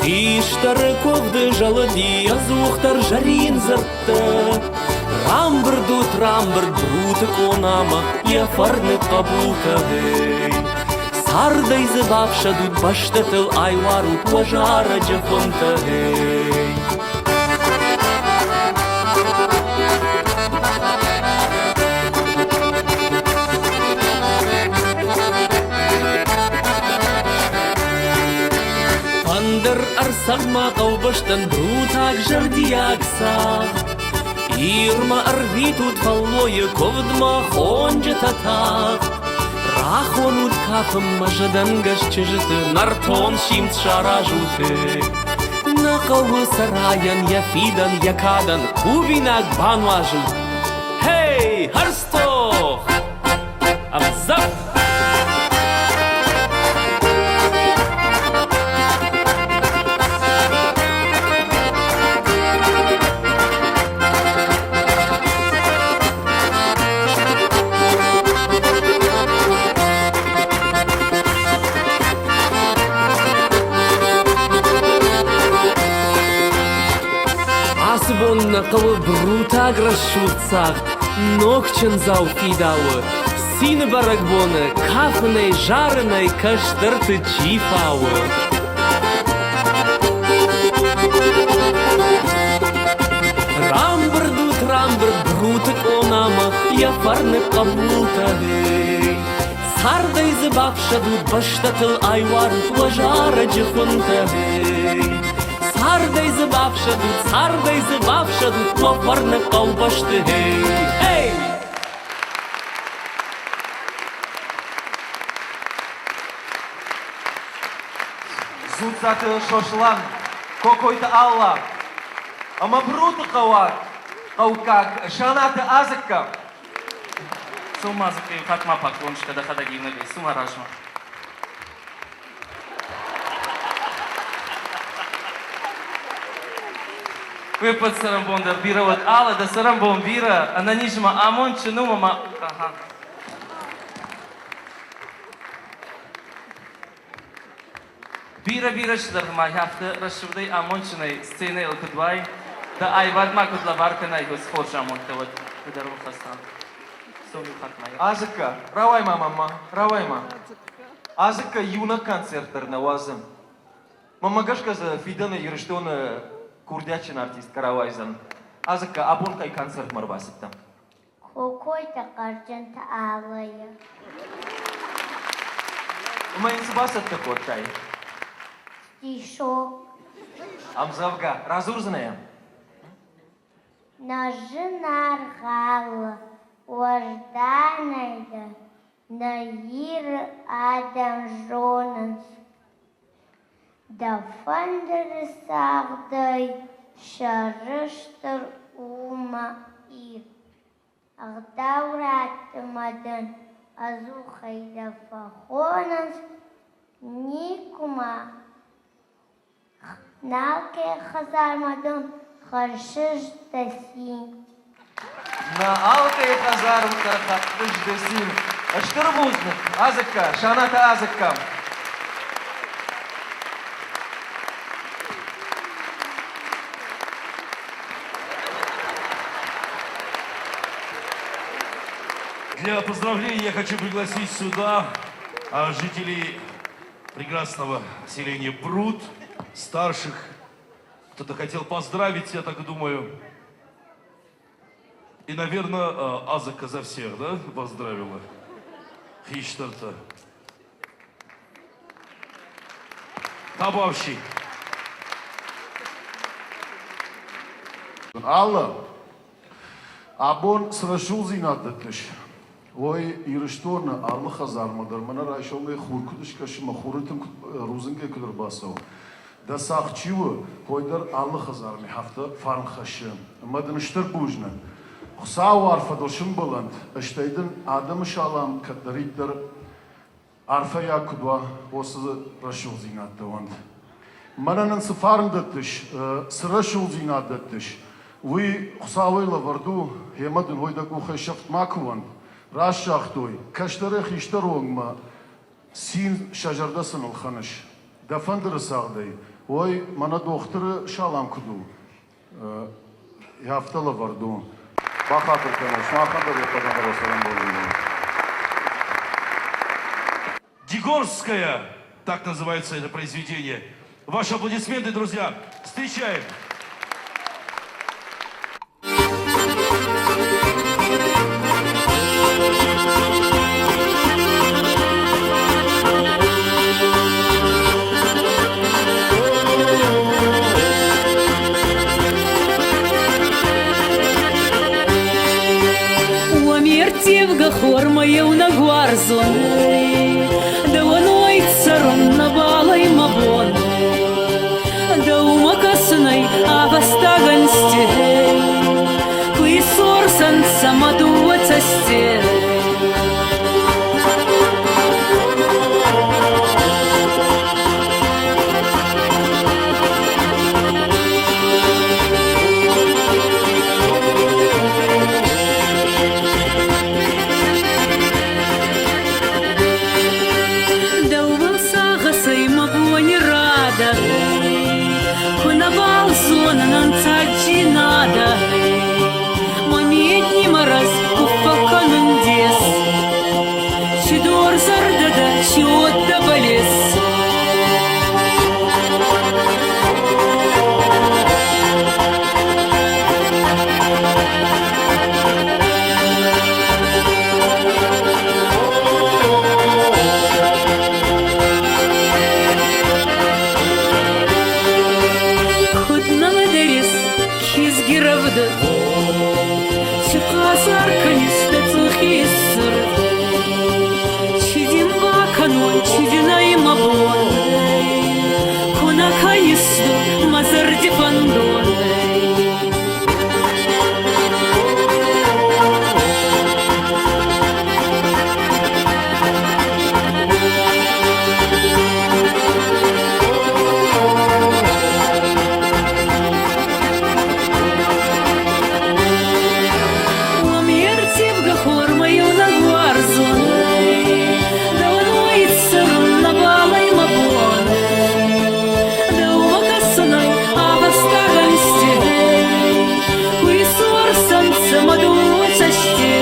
M: Хистӕры куывды зӕлыди ӕдзухдӕр зӕрин дзырдтӕ. Рамбырд ут, рамбырд Бруты къонамӕ йӕ фӕрныг хъӕбултӕ, гъей. Цардӕй дзы бафсӕдут, бӕстӕтыл айуарут уӕ зарӕджы хуынтӕ, гъей. Фӕндыр ӕрцӕгъд-ма хъӕубӕстӕн брутаг зӕрдиаг цагъд. Ирмӕ ӕрвитут фӕллойы куывдмӕ хонджытӕ тагъд. Рахонут кафынмӕ зӕдӕнгӕс чызджыты, нӕртон симд саразут. Нӕ хъӕуы цӕрайӕн йӕ фидӕн, йӕ кадӕн кувинаг бануазут. Хей, хӕрзтох! Ӕмдзӕф! Ацы бон нӕ хъӕуы брутаг рӕсугъд цагъд ног чындзау фидауы. Цины бӕрӕгбоны кафынӕй, зарынӕй кӕстӕрты чи фауы. Рамбырд ут, рамбырд Бруты къонамӕ йӕ фӕрныг хъӕбултӕ, гъей. Цардӕй дзы бафсӕдут, бӕстӕтыл айуарут уӕ зарӕджы хуынтӕ, гъей. Цардӕй дзы бафсӕдут, цардӕй дзы бафсӕдут уӕ фӕрныг хъӕубӕсты, гъей. Эй!
A: Дзуццаты Сослан, Кокойты Алла ӕмӕ Бруты хъӕуаг хъӕуккаг Санаты Азыкка.
N: Цу-ма, Азыкка, иу хатт ма поклон скӕ дӕхӕдӕг иунӕгӕй, цу-ма размӕ. Уе ппӕт цӕрӕнбон дӕр бирӕ уӕд, Алла, дӕ цӕрӕнбон бирӕ, ӕнӕниз ма амондджын у ӕмӕ Аха. Бирӕ-бирӕ цыдӕр ма афтӕ рӕсугъдӕй, амондджынӕй сценӕйыл куыд уай, дӕ аивад ма куыд лӕвар кӕнай, уыцы хорз амондтӕ уӕд ды дӕр хӕссан. Цом иу хатт ма.
A: Азыкка, рауай-ма, мамма, рауай-ма. Азыкка иунӕг концерт дӕр нӕ уадзы. Мӕнмӕ гӕсгӕ дзы фидӕны Ирыстоны курдиатджын артисткӕ рауайдзӕн. Азыкка, абон кӕй концертмӕ ӕрбацыдтӕ?
O: Кокойты Хъӕрджынты Аллӕйы.
A: Ӕмӕ йын цы бацӕттӕ кодтай?
O: Стишок.
A: Ӕмдзӕвгӕ. Радзурдзынӕ йӕ?
O: Нӕ зынаргъ Алла, уӕзданӕй дӕ нӕ Иры адӕм зонынц. Дӕ фӕндыры цагъдӕй сӕрыстыр у мӕ Ир. Ӕгъдау ратты мӕ дын ӕдзухӕй дӕ фӕхонынц, никуы ма нал кӕй хӕдзармӕ дын хӕссыс дӕ цин.
A: Нӕ алкӕй хӕдзармӕ дӕр хӕссыс дӕ цин. Стыр бузныг, Азыкка, Санаты Азыкка.
C: Для поздравления я хочу пригласить сюда жителей прекрасного селения Бруд, старших. Кто-то хотел поздравить, я так думаю. И, наверное, Азака за всех, да, поздравила? Хиштарта. Табавщик.
P: Алла, абон цы рӕсугъддзинад дӕттыс, уый Ирыстоны алы хӕдзармӕ дӕр мӕнӕ райсомӕй хур куыд скӕсы мӕ хуры тын рудзынгӕй куыд ӕрбацӕуы, дӕ цагъд чи у, уый дӕр алы хӕдзармӕ афтӕ фарн хӕссы. Ӕмӕ дын стыр бузныг. Хуыцауы арфӕ дыл сымбӕлӕнт, стӕй дын адӕмы салам кӕддӕриддӕр арфӕйаг куыд уа, уыцы рӕсугъддзинӕдтӕ уӕнт. Мӕнӕ нын цы фарн дӕттыс, цы рӕсугъддзинад дӕттыс, уый Хуыцауӕй лӕвӕрд у, гъемӕ дын уый дӕ къухӕй сӕфт макуы уӕнт. Раст загътой, кӕстӕрӕй хистӕры онгмӕ цин сӕ зӕрдӕ сын ӕлхӕныс. Дӕ фӕндыры цагъдӕй, ой, мӕнӕ дохтыры салам куыд у, афтӕ лӕвӕрд у. Бахатыр кӕнут, сымахӕн дӕр йӕ хъӕдӕн цӕрӕнбон.
C: Дигорская, так называется это произведение. Ваши аплодисменты, друзья. Встречаем!
B: Уӕ ме рттевгӕ хормӕ еунӕг уарзонӕй, Дӕуӕн уой цӕрун нӕбал ӕй мӕ бон. Дӕумӕ кӕсунӕй ӕвӕстаг ӕнзти, Ку исорсӕнцӕ мӕ дууӕ цӕсти. Дӕубӕл сагъӕсӕй мӕ бони радӕ, Ку нӕбал зонӕн ӕнцаддзийнадӕ, Мӕ меднимӕрӕз ку фӕккӕнун дес, Чи дорзӕрдӕ дӕ, чи уод дӕ балес. Куд нӕ лӕдӕрис кизги рӕвдыд, Чи хъазар кӕнис дӕ цъухи цырд, Чи дин бакӕнон, чи дин ӕй мӕ бон, Ку нӕ кӕнис ду мӕ зӕрди фӕндон. Уым йе рттивгӕ хормӕ иунӕг уарзонӕй, Дӕуӕн уаид цӕрын нӕбалӕй мӕ бон. Дӕумӕ кӕсынӕй ӕвӕстаг ӕнзтӕй, Уый суарсӕнцӕ мӕ дууӕ цӕсти.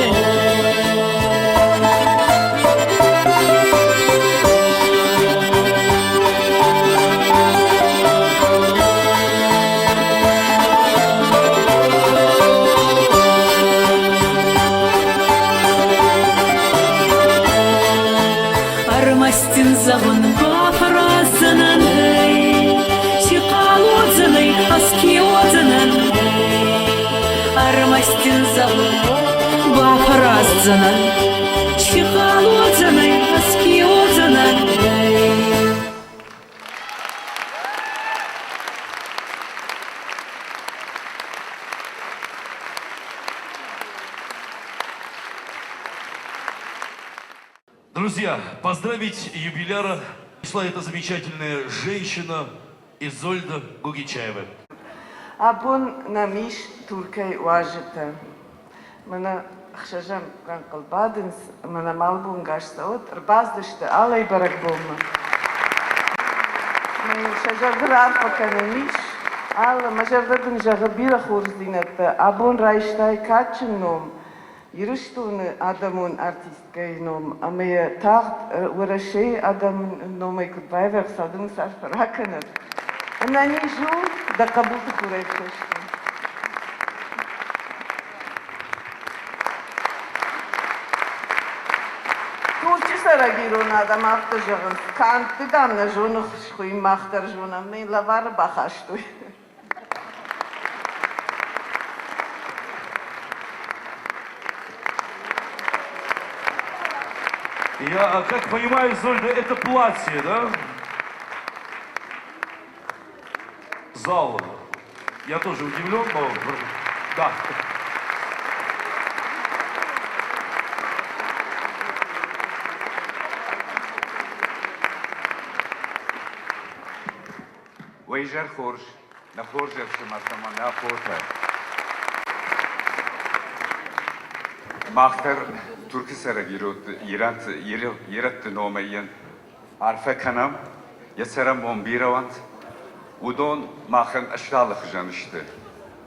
B: Ӕрмӕст ын зӕгъын бафӕраздзынӕн, Чи хъал уодзӕнӕй, ӕз ке уодзӕнӕн. Ӕрмӕст ын зӕгъын бафӕраздзынӕн, Чи хъал уодзӕнӕй, ӕз ке уодзӕнӕн.
C: Друзья, поздравить юбиляра пришла эта замечательная женщина Изольда Гугичаева.
Q: Абон нӕм ис Туркӕй уазджытӕ. Мӕнӕ ӕхсӕзӕм рӕнхъыл бадынц ӕмӕ нӕм албонгас цӕуӕд, ӕрбацыдысты алӕй бӕрӕгбонмӕ. Мӕ йын сӕ зӕрды раарфӕ кӕнын ис. Алла, мӕ зӕрдӕ дын зӕгъы бирӕ хорздзинӕдтӕ. Абон райстай кадджын ном, Ирыстоны адӕмон артисткӕйы ном ӕмӕ йӕ тагъд Уӕрӕсейы адӕмы номӕй куыд байвӕрса, уыдон арфӕ ракӕнӕд. Ӕнӕниз у, дӕ хъӕбулты хурӕй фесты. Турчы цӕрӕг ирон адӕм афтӕ зӕгъынц, канд ды, дам, нӕ зоны схуыйын, мах дӕр зонӕм, нӕ йын лӕвары бахастой.
C: Я, как понимаю, Изольда, это платье, да? Зал. Я тоже удивлен, но... Да.
R: Уӕ изӕр хорз, нӕ хорз ӕфсымӕртӕ ӕмӕ нӕ хотӕ! Мах дӕр Туркы цӕрӕг ирӕтты номӕй йын арфӕ кӕнӕм, йӕ цӕрӕнбон бирӕ уӕнт. Уыдон махӕн ӕстъалы хуызӕн сты.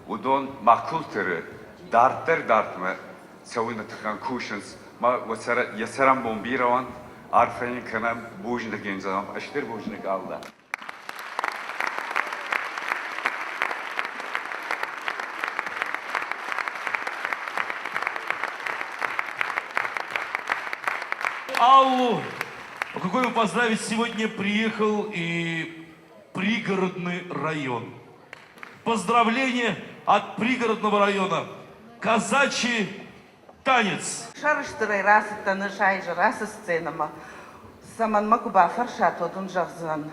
R: Уыдон мах культурӕ дарддӕр дардмӕ цӕуыны тыххӕн кусынц. Ма йӕ цӕрӕнбон бирӕ уӕнт, арфӕ йын кӕнӕм, бузныг йын зӕгъӕм, стыр бузныг Аллӕ.
C: Аллу, какой вы поздравить, сегодня приехал и пригородный район. Поздравление от пригородного района. Казачий танец.
S: Сӕрыстырӕй рацыдтӕн ӕз айзӕр ацы сценӕмӕ. Цӕмӕн мӕ куы бафӕрсат, уӕд уын зӕгъдзынӕн,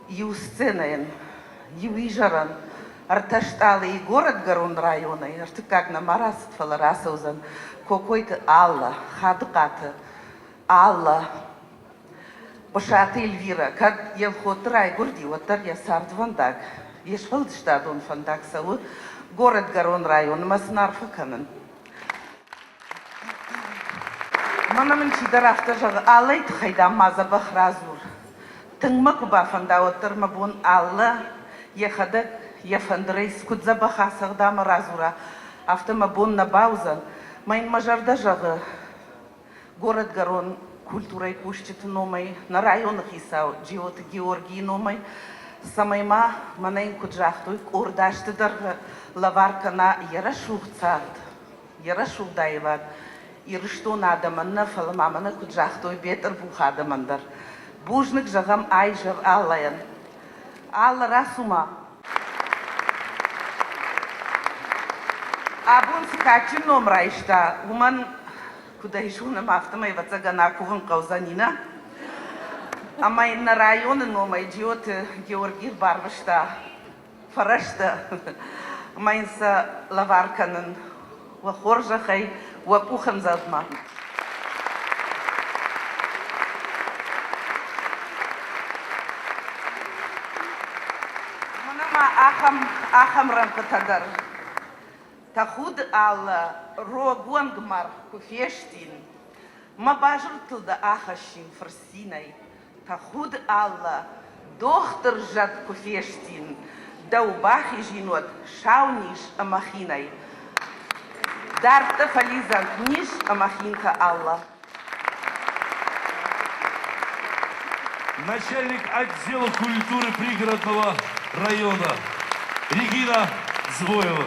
S: иу сценӕйӕн, иу изӕрӕн ӕртӕ стъалыйы горӕтгӕрон районӕй, ӕртыккаг нӕма рацыд, фӕлӕ рацӕудзӕн Кокойты Аллӕ, Хадыхъаты Аллӕ, Хъуысаты Эльвирӕ. Кӕд Елхотты райгуырди, уӕддӕр йӕ цардвӕндаг, йе сфӕлдыстадон фӕндаг цӕуы горӕтгӕрон районмӕ сын арфӕ кӕнын. Мӕнӕ мын чидӕр афтӕ зӕгъы, Аллӕйы тыххӕй, дам, ма дзӕбӕх радзур. Тынг мӕ куы бафӕнда, уӕддӕр мӕ бон Аллӕ йӕхӕдӕг йӕ фӕндырӕй куыд дзӕбӕх ацӕгъда ӕмӕ радзура, афтӕ мӕ бон нӕ бауыдзӕн. Мӕ йын мӕ зӕрдӕ зӕгъы, горӕтгӕрон культурӕйы кусджыты номӕй, нӕ районы хицау Джиоты Георгийы номӕй, цӕмӕй ма, мӕнӕ йын куыд загътой, къорд азты дӕргъы лӕвар кӕна йӕ рӕсугъд цард, йӕ рӕсугъд аивад Ирыстоны адӕмӕн нӕ, фӕлӕ ма мӕнӕ куыд загътой, Бетъырбухы адӕмӕн дӕр. Бузныг зӕгъӕм айзӕр Аллайӕн. Алла, рацу ма. Абон цы кадджын ном райста, уымӕн, куыд ӕй зонӕм, афтӕмӕй, ӕвӕццӕгӕн, акувын хъӕудзӕн Нинӕ. Ӕмӕ йын нӕ районы номӕй Джиоты Георги ӕрбарвыста фӕрӕзтӕ ӕмӕ йын сӕ лӕвар кӕнын уӕ хорзӕхӕй, уӕ къухӕмдзӕгъдмӕ. Мӕнӕ ма ахӕм, ахӕм рӕнхъытӕ дӕр. Тӕхуды алы рог уӕнгмаргъ куы фестин, мӕ базыртыл дӕ ахӕссин фырцинӕй. Тӕхуды Аллӕ, дохтыр зӕд куы фестин, дӕу бахизин уӕд сау низ ӕмӕ хинӕй. Дӕрдты фӕлидзӕнт низ ӕмӕ хинтӕ, Аллӕ.
C: Начальник отдела культуры пригородного района Регина Звоева.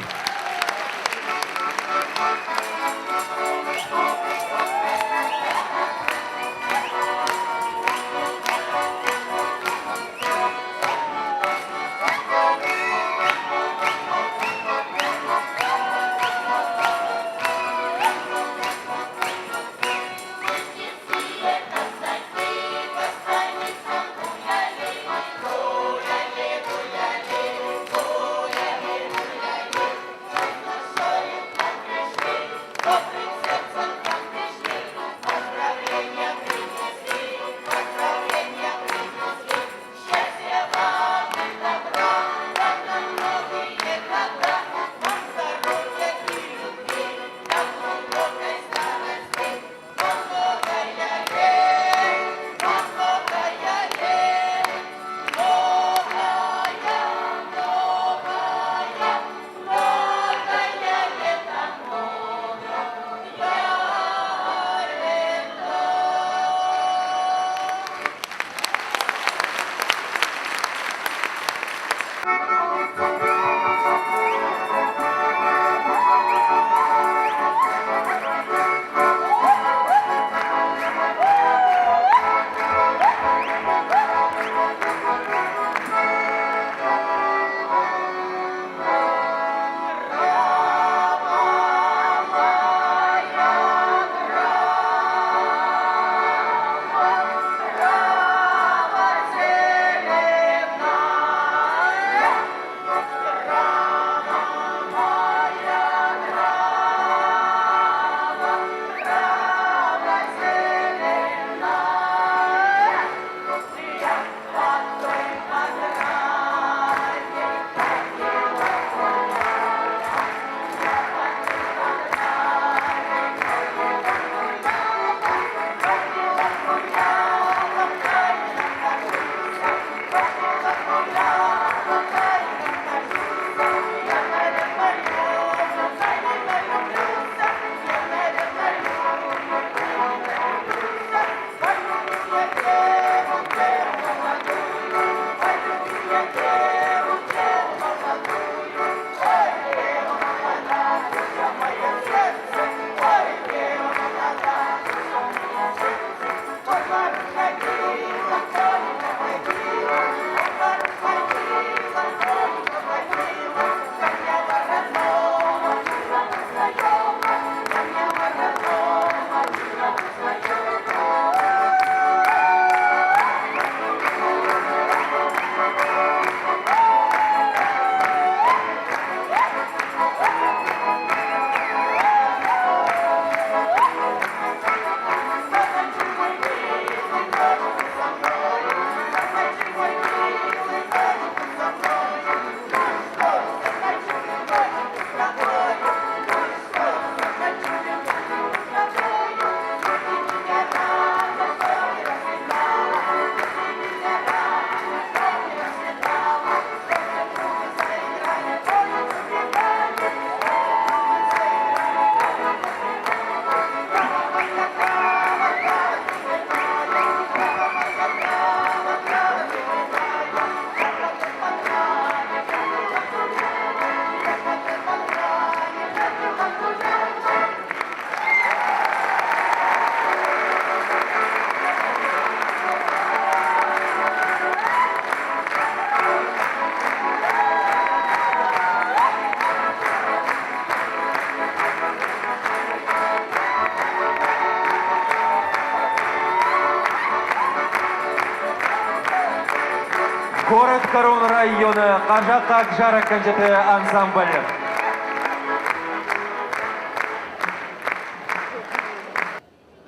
A: Горӕтгӕрон районы хъазахъхъаг зарӕггӕнджыты ансамбль.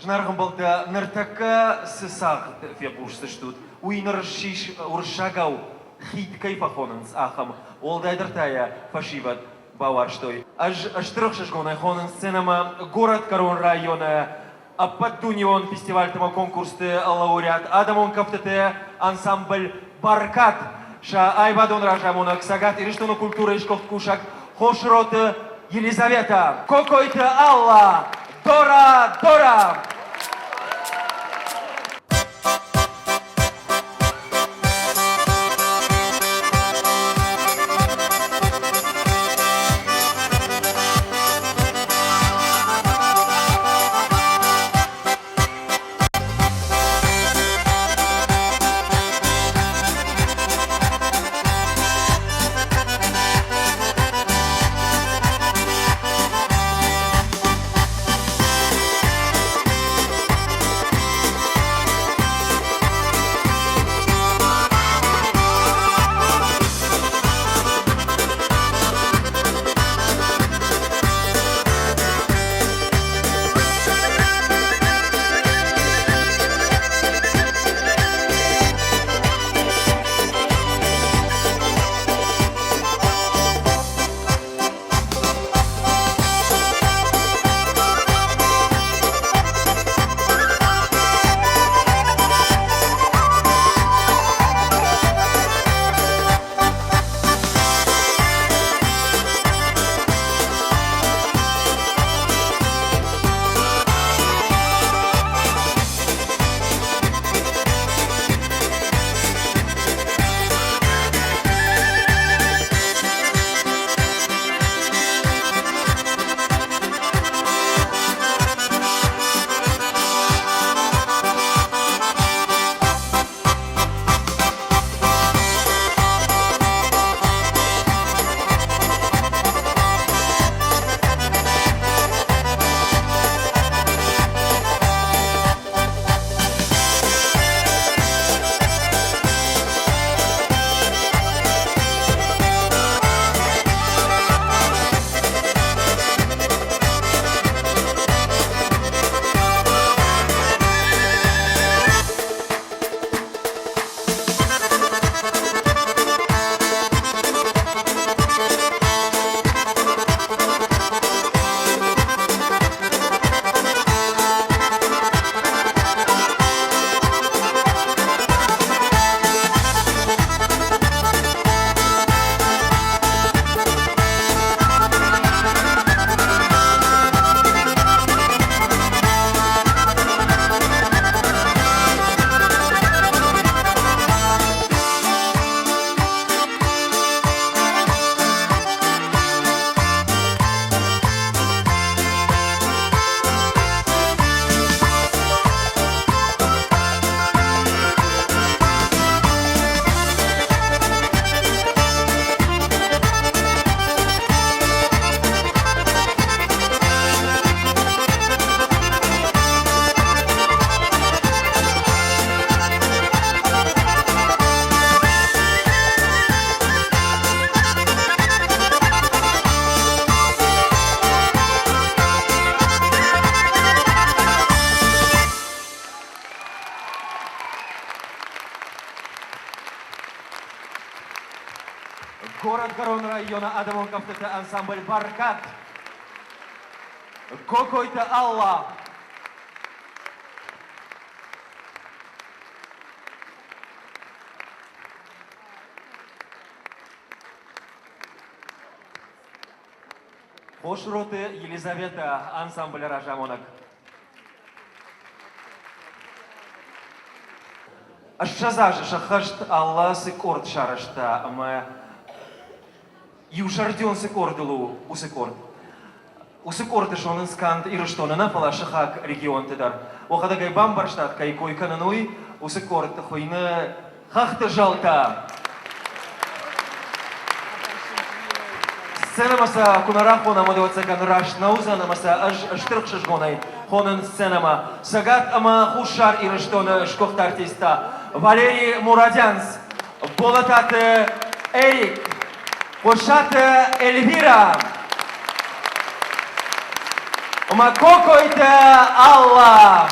A: Зынаргъ ӕмбӕлттӕ, ныртӕккӕ цы цагъд фехъусдзыстут, уый ныр ссис уырыссагау хид кӕй фӕхонынц, ахӕм. Уӕлдайдӕр та йӕ фӕсивӕд бауарзтой. Ӕз стыр ӕхсызгонӕй хонын сценӕмӕ Горӕтгӕрон районы ӕппӕтдунеон фестивальты ӕмӕ конкурсты лауреат, адӕмон кӕфтыты ансамбль «Бӕркад», сӕ аивадон разамонӕг Цӕгат Ирыстоны культурӕйы сгуыхт кусӕг Хосроты Елизавета, Кокойты Алла, Дора, Дора! Горӕтгӕрон районы адӕмон кӕфтыты ансамбль «Бӕркад», Кокойты Алла. Хосроты Елизавета, ансамблы разамонӕг. 20 азы сӕххӕст Алла цы къорд сарӕзта ӕмӕ иузӕрдион цы къордыл у, уыцы къорд. Уыцы къорды зонынц канд Ирыстоны нӕ, фӕлӕ сыхаг регионты дӕр. Уӕхӕдӕг ӕй бамбӕрстат, кӕй кой кӕнын, уый. Уыцы къорд хуыйны Хӕхты зӕлтӕ. Сценӕмӕ сӕ куы нӕ рахонӕм, уӕд ӕвӕццӕгӕн раст нӕ уыдзӕн ӕмӕ сӕ ӕз стыр ӕхсызгонӕй хонын сценӕмӕ. Цӕгат ӕмӕ Хуссар Ирыстоны сгуыхт артисттӕ Валерий Мурадянц, Болататы Эрик, Хъуысаты Эльвирӕ ӕмӕ Кокойты Алла.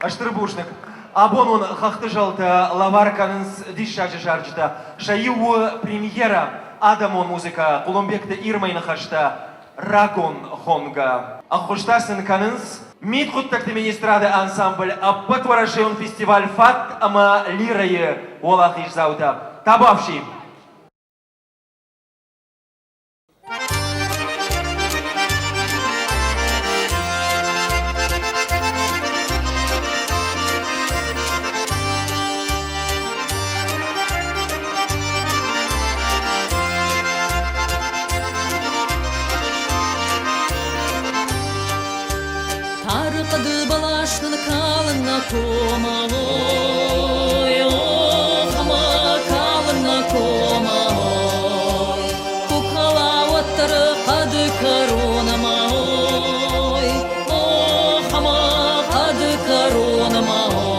A: Стыр бузныг. Абон уын хӕхты зӕлтӕ лӕвар кӕнынц диссаджы зарджытӕ. Сӕ иу у премьерӕ адӕмон музыкӕ Хъуылымбегты Ирмӕйы ныхӕстӕ рагон хонгӕ. Ӕххуыстӕ сын кӕнынц Мидхъуыддӕгты министрады ансамбль Ӕппӕтуӕрӕсейон фестиваль «Фат» ӕмӕ «Лирӕ-йы» уӕлахиздзаутӕ. Табуафси!
B: Тары хъӕды бӕлас нын калын нӕ кома, ой, ох, ӕмӕ калын нӕ кома, ой. Куы кала, уӕддӕр хъӕды кӕрон ӕмӕ, ой, ох, ӕмӕ хъӕды кӕрон ӕмӕ, ой.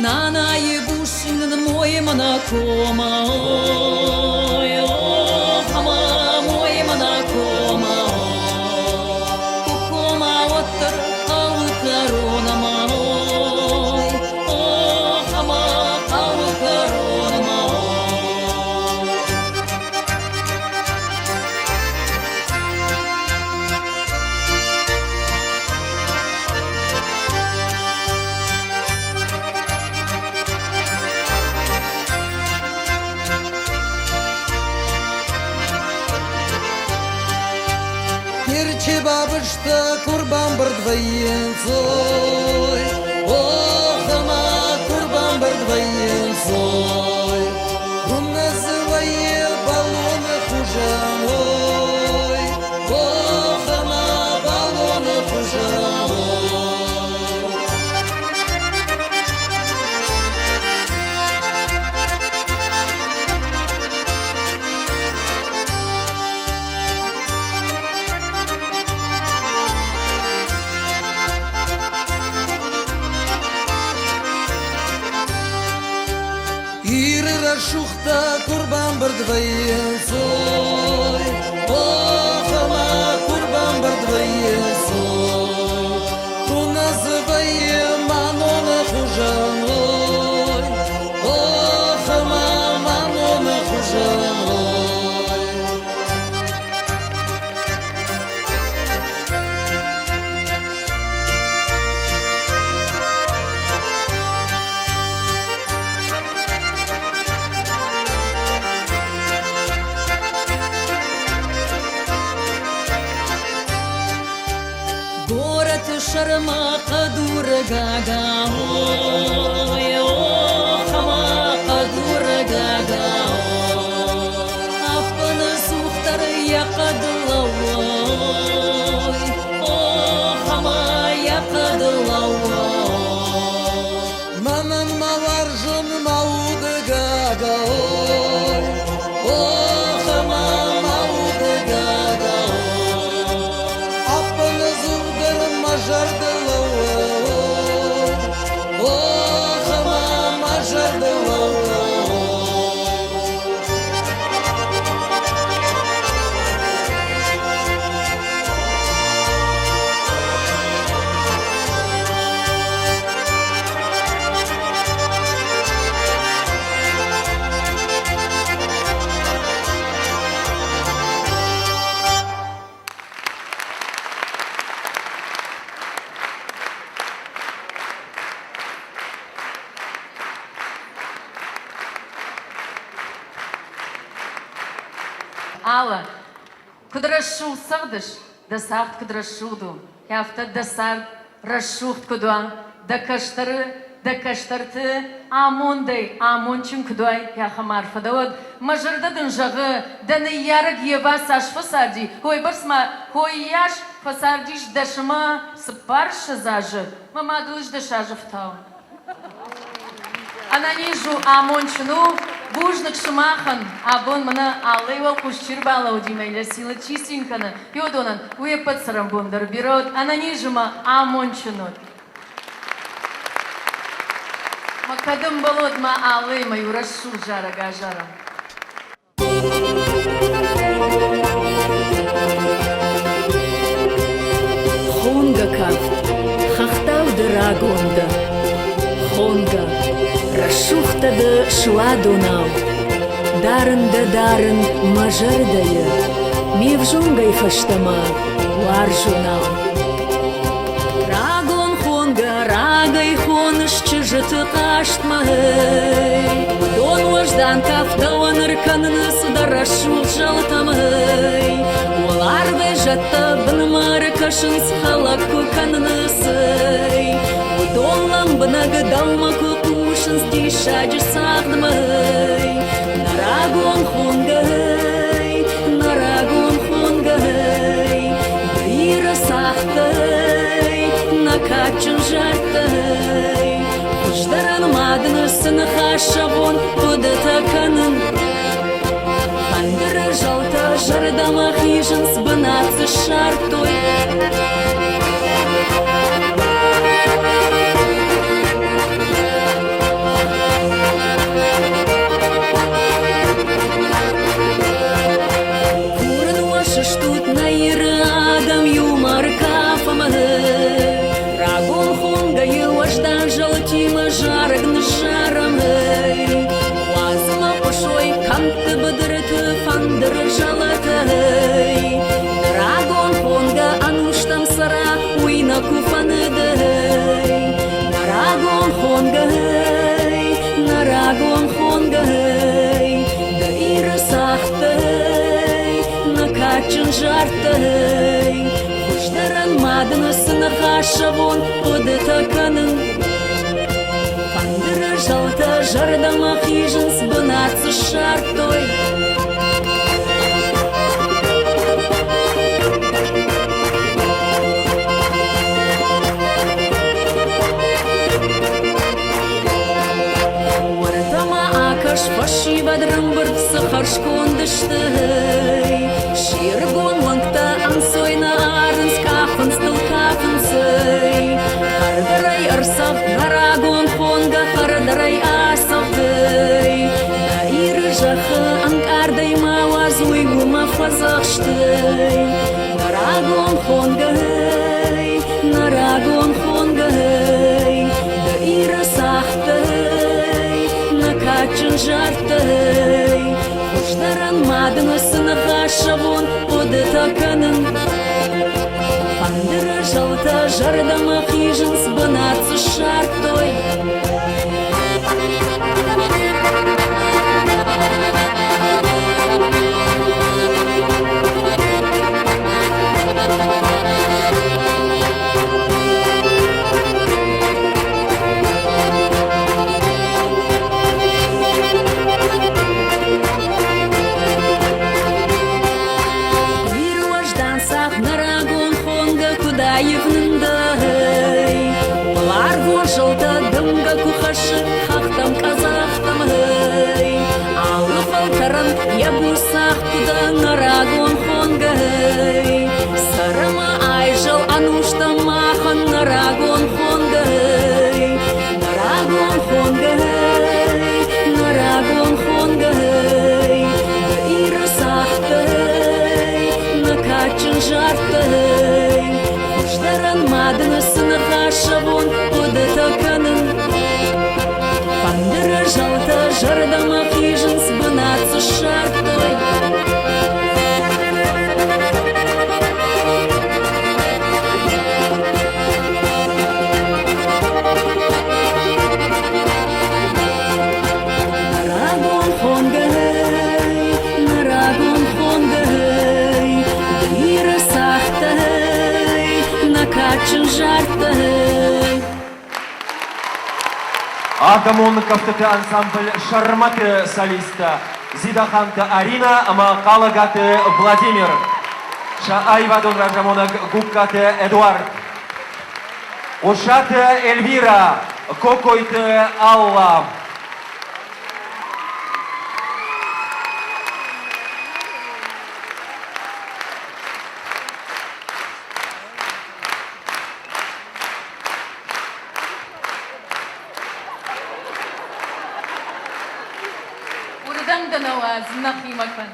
B: Нанайы бусин мой монакома, ой, ох, ама мой монакома, Кукома уӕддӕр хъӕуы кӕронмӕ, ой, ох, ама хъӕуы кӕронмӕ, ой.
F: Терчы бабызтӕ куы рбамбырд вӕййынц, ой, ох, ӕмӕ куы рбамбырд вӕййынц, ой, уым нӕ дзы вӕййы бӕлоны хуызӕн, ой, ох, ӕмӕ бӕлоны хуызӕн, ой. Иры рӕсугъдтӕ куы рбамбырд вӕййынц, ой, ох, ӕмӕ куы рбамбырд вӕййынц, ой, куы нӕ дзы вӕййы мӕноны хуызӕн, ой, ох, ӕмӕ мӕноны хуызӕн, ой.
B: Горӕты сӕрмӕ хъӕдуры гага, ой, ох, ӕмӕ хъӕдуры гага, ӕппыны цухдӕр йӕ хъӕды лӕууы, ой, ох, ӕмӕ йӕ хъӕды лӕууы.
F: Мӕнӕ
T: Алла, куыд рӕсугъд цӕгъдыс, дӕ цагъд куыд рӕсугъд у, афтӕ дӕ цард рӕсугъд куыд уа, дӕ кӕстӕры, дӕ кӕстӕрты амондӕй амондджын куыд уай, ахӕм арфӕ дӕ уӕд. Мӕ зӕрдӕ дын зӕгъы, дӕ ныййарӕг Ева цас фӕцарди, уыйбӕрц ма хоййас фӕцардис дӕс ӕмӕ цыппарссӕдз азы, мӕ мадыл ис 10 азы фтауын. Ӕнӕниз у, амондджын у, бузныг сымахӕн, абон мӕнӕ аллӕй уӕлхъус чи рбалӕууыди мӕ Лӕсилы чи цин кӕны, уыдонӕн уе ппӕт цӕрӕнбон дӕр бирӕ уӕд, ӕнӕниз ӕмӕ амондджын ут. Мӕ кӕд ӕмбӕлод ма аллӕй мӕ иу рӕсугъд зарӕг азарӕм.
B: Хонгӕ кафт, хӕхтау ды рагон дӕ, Хонгӕ, рӕсугъдтӕ ды суадонау. Дарын дӕ дарын мӕ зӕрдӕйы, Ме взонгӕй фӕстӕмӕ уарзонау. Рагон хонгӕ, рагӕй хоныс чызджыты хъазтмӕ. Уыдон уӕздан кафтауӕн ӕркӕнынц дӕ рӕсугъд зӕлтӕм. Уӕларвӕй зӕдтӕ бынмӕ ӕркӕсынц, хӕлӕг куы кӕнынц. Уыдон лӕмбынӕг дӕумӕ куы хъусынц диссаджы цагъдмӕ. Нӕ рагон хонгӕ, нӕ рагон хонгӕ, Иры цагъдтӕй, нӕ кадджын зардтӕй, Хуыздӕрӕн ма дын цы ныхас зӕгъон, хъуыдытӕ кӕнын. Фӕндыры зӕлтӕ зӕрдӕмӕ хизынц, бынат дзы ссардтой. Курын уӕ сыстут нӕ Иры адӕм иумӕ ӕркафӕм. Рагон хонгӕйы уӕздан зӕлтимӕ зарӕг ныззарӕм. Уадз ӕмӕ хъуысой кӕмтты быдырты фӕндыры зӕлтӕй. Рагон хонгӕ ӕнустӕм цӕра, уый нӕ куы фӕныдӕй. Нӕ рагон хонгӕ, нӕ рагон хонгӕ, дӕ Иры цагъдтӕй, нӕ кадджын зардтӕй, хуыздӕрӕн ма дын цы ныхас зӕгъон, хъуыдытӕ кӕнын. Фӕндыры зӕлтӕ зӕрдӕмӕ хизынц, бынат дзы ссардтой. Уӕртӕ-ма акӕс, фӕсивӕд рӕмбырд цы хӕрзконд сты. Се ргон уӕнгтӕ ӕнцой нӕ арынц, кафынц дыл, кафынц. Хӕрдӕрӕй ӕрцӕгъд нӕ рагон хонгӕ, хӕрдӕрӕй ацӕгъд. Дӕ Иры зӕххы ӕнкъардӕй ма уадз, уый уымӕ фӕдзӕхсты. Нӕ рагон хонгӕ, нӕ рагон хонгӕ, дӕ Иры цагъдтӕй, нӕ кадджын зардтӕй, хуыздӕрӕн ма дын цы ныхас зӕгъон, хъуыдытӕ кӕнын. Фӕндыры зӕлтӕ зӕрдӕмӕ хизынц, бынат дзы ссардтой. Иры уӕздан сахъ нӕ рагон хонгӕ куыд аив нындӕй. Уӕларвон зылтӕ дымгӕ куы хӕссы хӕхтӕм, къӕдзӕхтӕм, эй. Алы фӕлтӕрӕн йӕ буц цагъд куыд нӕ рагон хонгӕ, эй. Цӕрӕмӕ айзӕл ӕнустӕм махӕн нӕ рагон хонгӕ, эй. Нӕ рагон хонгӕ, эй, нӕ рагон хонгӕ, эй. Дӕ Иры цагъдтӕй, нӕ кадджын зардтӕй, хуыздӕрӕн ма дын цы ныхас зӕгъон, хъуыдытӕ кӕнын. Фӕндыры зӕлтӕ зӕрдӕмӕ хизынц, бынат дзы ссардтой. Нӕ рагон хонгӕ, нӕ рагон хонгӕ. кадджын зардтӕй.
A: Адӕмон кӕфтыты ансамбль «Сӕрмӕт-ы солисттӕ Зидаханты Аринӕ ӕмӕ Хъалӕгаты Владимир. Сӕ аивадон разамонӕг Гугкаты Эдуард. Хъуысаты Эльвирӕ, Кокойты Алла.
T: Уырдӕм дӕ нӕ уадз, нӕхимӕ кӕн.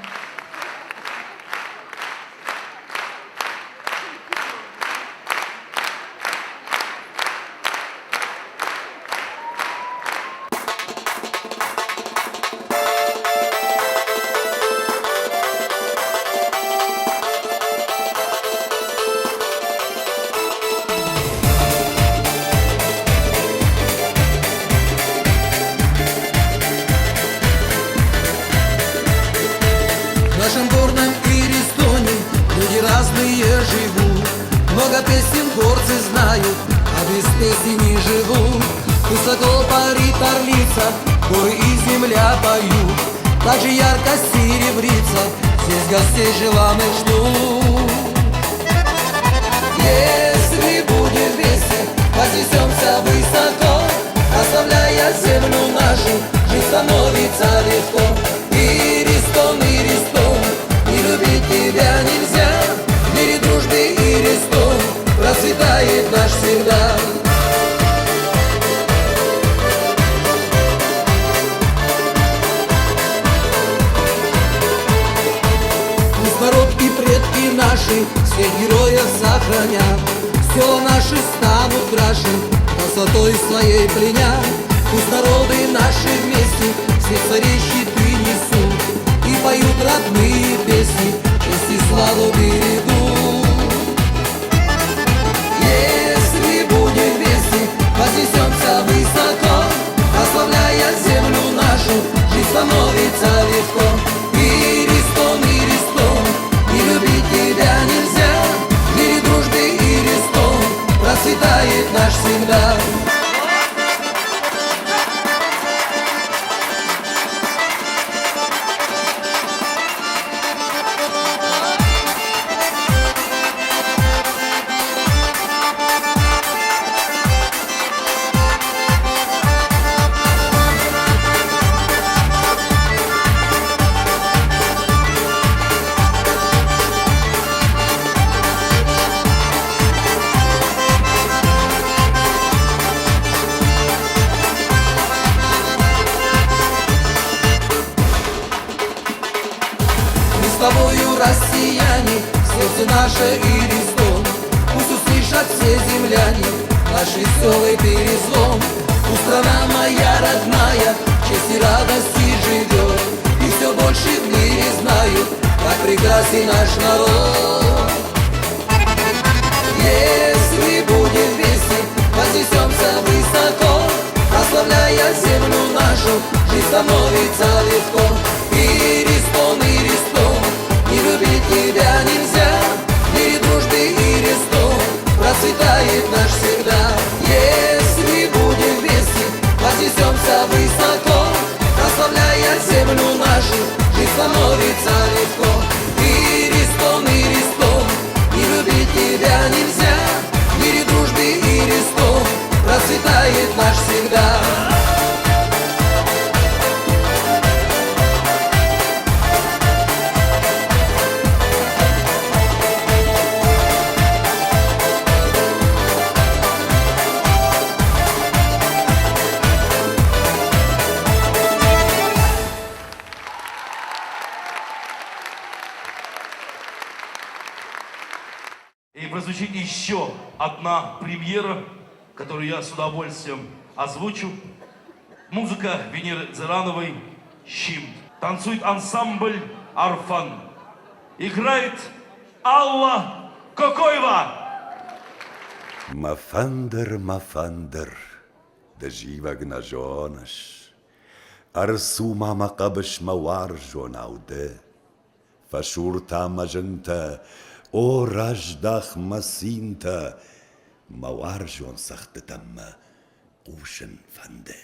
F: В нашем горном Иристоне люди разные живут. Много песен горцы знают, а без песни не живут. Высоко парит орлица, горы и земля поют. Так же ярко серебрится, здесь гостей желанных ждут. Если будем вместе, вознесемся высоко, Оставляя землю нашу, жизнь становится легко. Иристон, Иристон, не любить тебя нельзя, В мире дружбе Иристон процветает наш всегда. Пусть народ и предки наши всех героев сохранят, Села наши станут краше, красотой своей пленя. Пусть народы наши вместе все цари щиты несут И поют родные песни, честь и славу берегут. Если будем вместе, вознесемся высоко, Прославляя землю нашу, жизнь становится легко. Иристон, Иристон, не любить тебя нельзя, В мире дружбе Иристон процветает наш всегда. Мы с тобою, россияне, сердце наше Иристон. Пусть услышат все земляне наш веселый перезвон. Пусть страна моя родная, честь и радости живет. И все больше в мире знают, как прекрасен наш народ. Если будем вместе, вознесемся высоко, Прославляя землю нашу, жизнь становится легко. Иристон, Иристон, не любить тебя нельзя, В мире дружбе Иристон процветает наш всегда. Если будем вместе, вознесемся высоко, Прославляя землю нашу, жизнь становится легко. Иристон, Иристон, не любить тебя нельзя, В мире дружбе Иристон процветает наш всегда.
C: И прозвучит еще одна премьера, которую я с удовольствием озвучу. Музыка Венеры Дзерановой «Щим». Танцует ансамбль «Арфан». Играет Алла Кокоева.
U: Мӕ фӕндыр, мӕ фӕндыр, ды зивӕг нӕ зоныс, Ӕрцу ма мӕ хъӕбысмӕ уарзонау ды. Фӕсур та мӕ зынтӕ, о, раздах мӕ цинтӕ. Мӕ уарзон цӕгъдтытӕм мӕ хъусын фӕнды.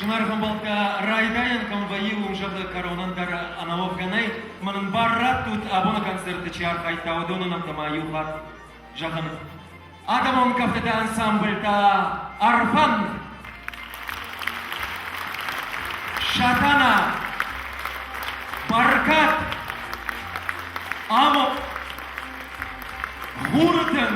A: Зынаргъ ӕмбӕлттӕ, райдайӕн кӕм вӕййы, уым зӕгъы кӕронӕн дӕр ӕнӕуӕвгӕ нӕй. Мӕн ын бар раттут, абоны концерты чи архайдта, уыдоны нӕмттӕ ма иу хатт зӕгъын. Адӕмон кӕфтыты ансамбль та Ӕрфӕн, Сатана, Бӕркад, Амонд, Хуры тын.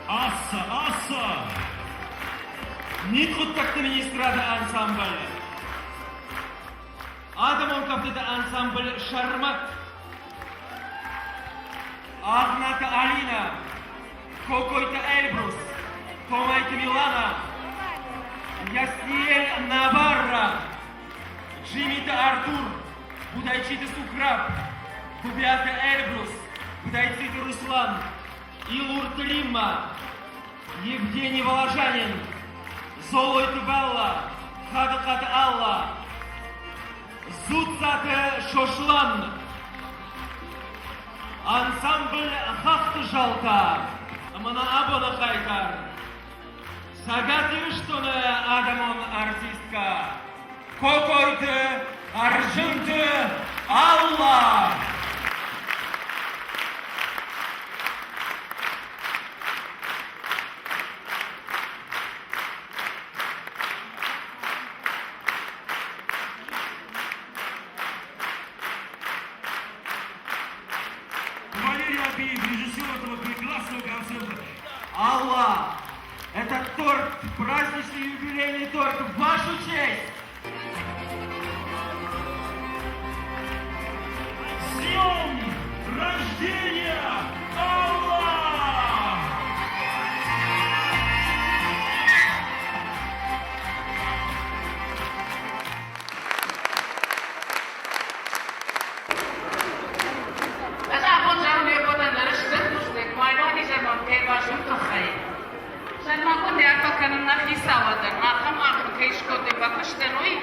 A: Асса, Асса! Мидхъуыддӕгты министрады ансамбль. Адӕмон кӕфтыты ансамбль Сӕрмӕт. Агънаты Алинӕ, Кокойты Эльбрус, Томайты Милана, Ясниэль Наварра, Джимиты Артур, Будайчиты Сукраб, Губиаты Эльбрус, Будайциты Руслан, Илурты Римма, Евгений Воложанин, Золойты Белла, Хадыкъаты Алла,
D: Дзуццаты Сослан. Ансамбль Хӕхты зӕлтӕ ӕмӕ нӕ абоны хъайтар Цӕгат Ирыстоны адӕмон артисткӕ Кокойты Ӕрзынты Алла!
C: Валерий Апиев, режиссер этого прекрасного концерта.
D: Алла, этот торт, праздничный юбилейный торт в вашу честь!
C: С днем рождения, Алла!
L: Ӕз абон зӕгъын ме рбадӕн ныр стыр бузныг Майрӕны зӕронд кӕй уарзын тыххӕй. Сӕрмагондӕй арфӕ кӕнын нӕ хицауадӕн, ахӕм аргъ кӕй скодтой мӕ куыстӕн, уый.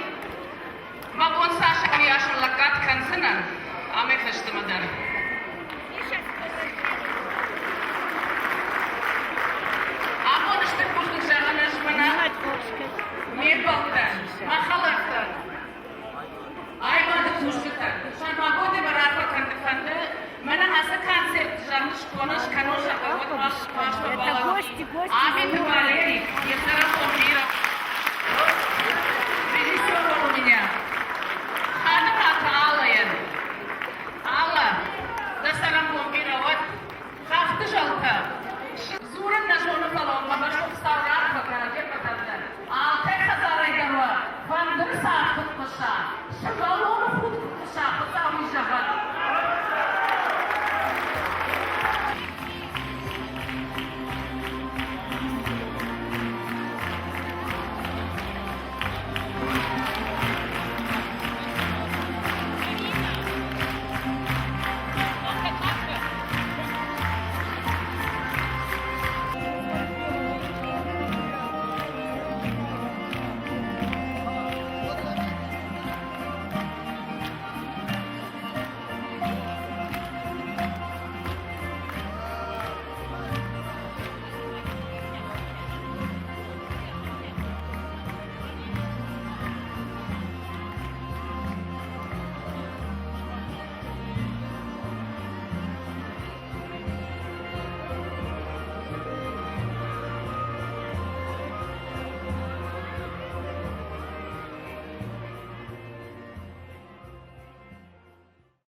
L: Мӕ бон цас уыйас ын лӕггад кӕндзынӕн амӕй фӕстӕмӕ дӕр. Абон стыр бузныг зӕгъын ӕз мӕнӕ ме мбӕлттӕн, мӕ хӕлӕрттӕн, Аивады кусджытӕн сӕрмагондӕй мӕ раарфӕ кӕнын фӕнды, мӕнӕ ацы концерт зӕгъын сконын скӕнон, зӕгъгӕ, уӕд мах махмӕ балӕууыди Абеты Валери, йӕ сӕрыл.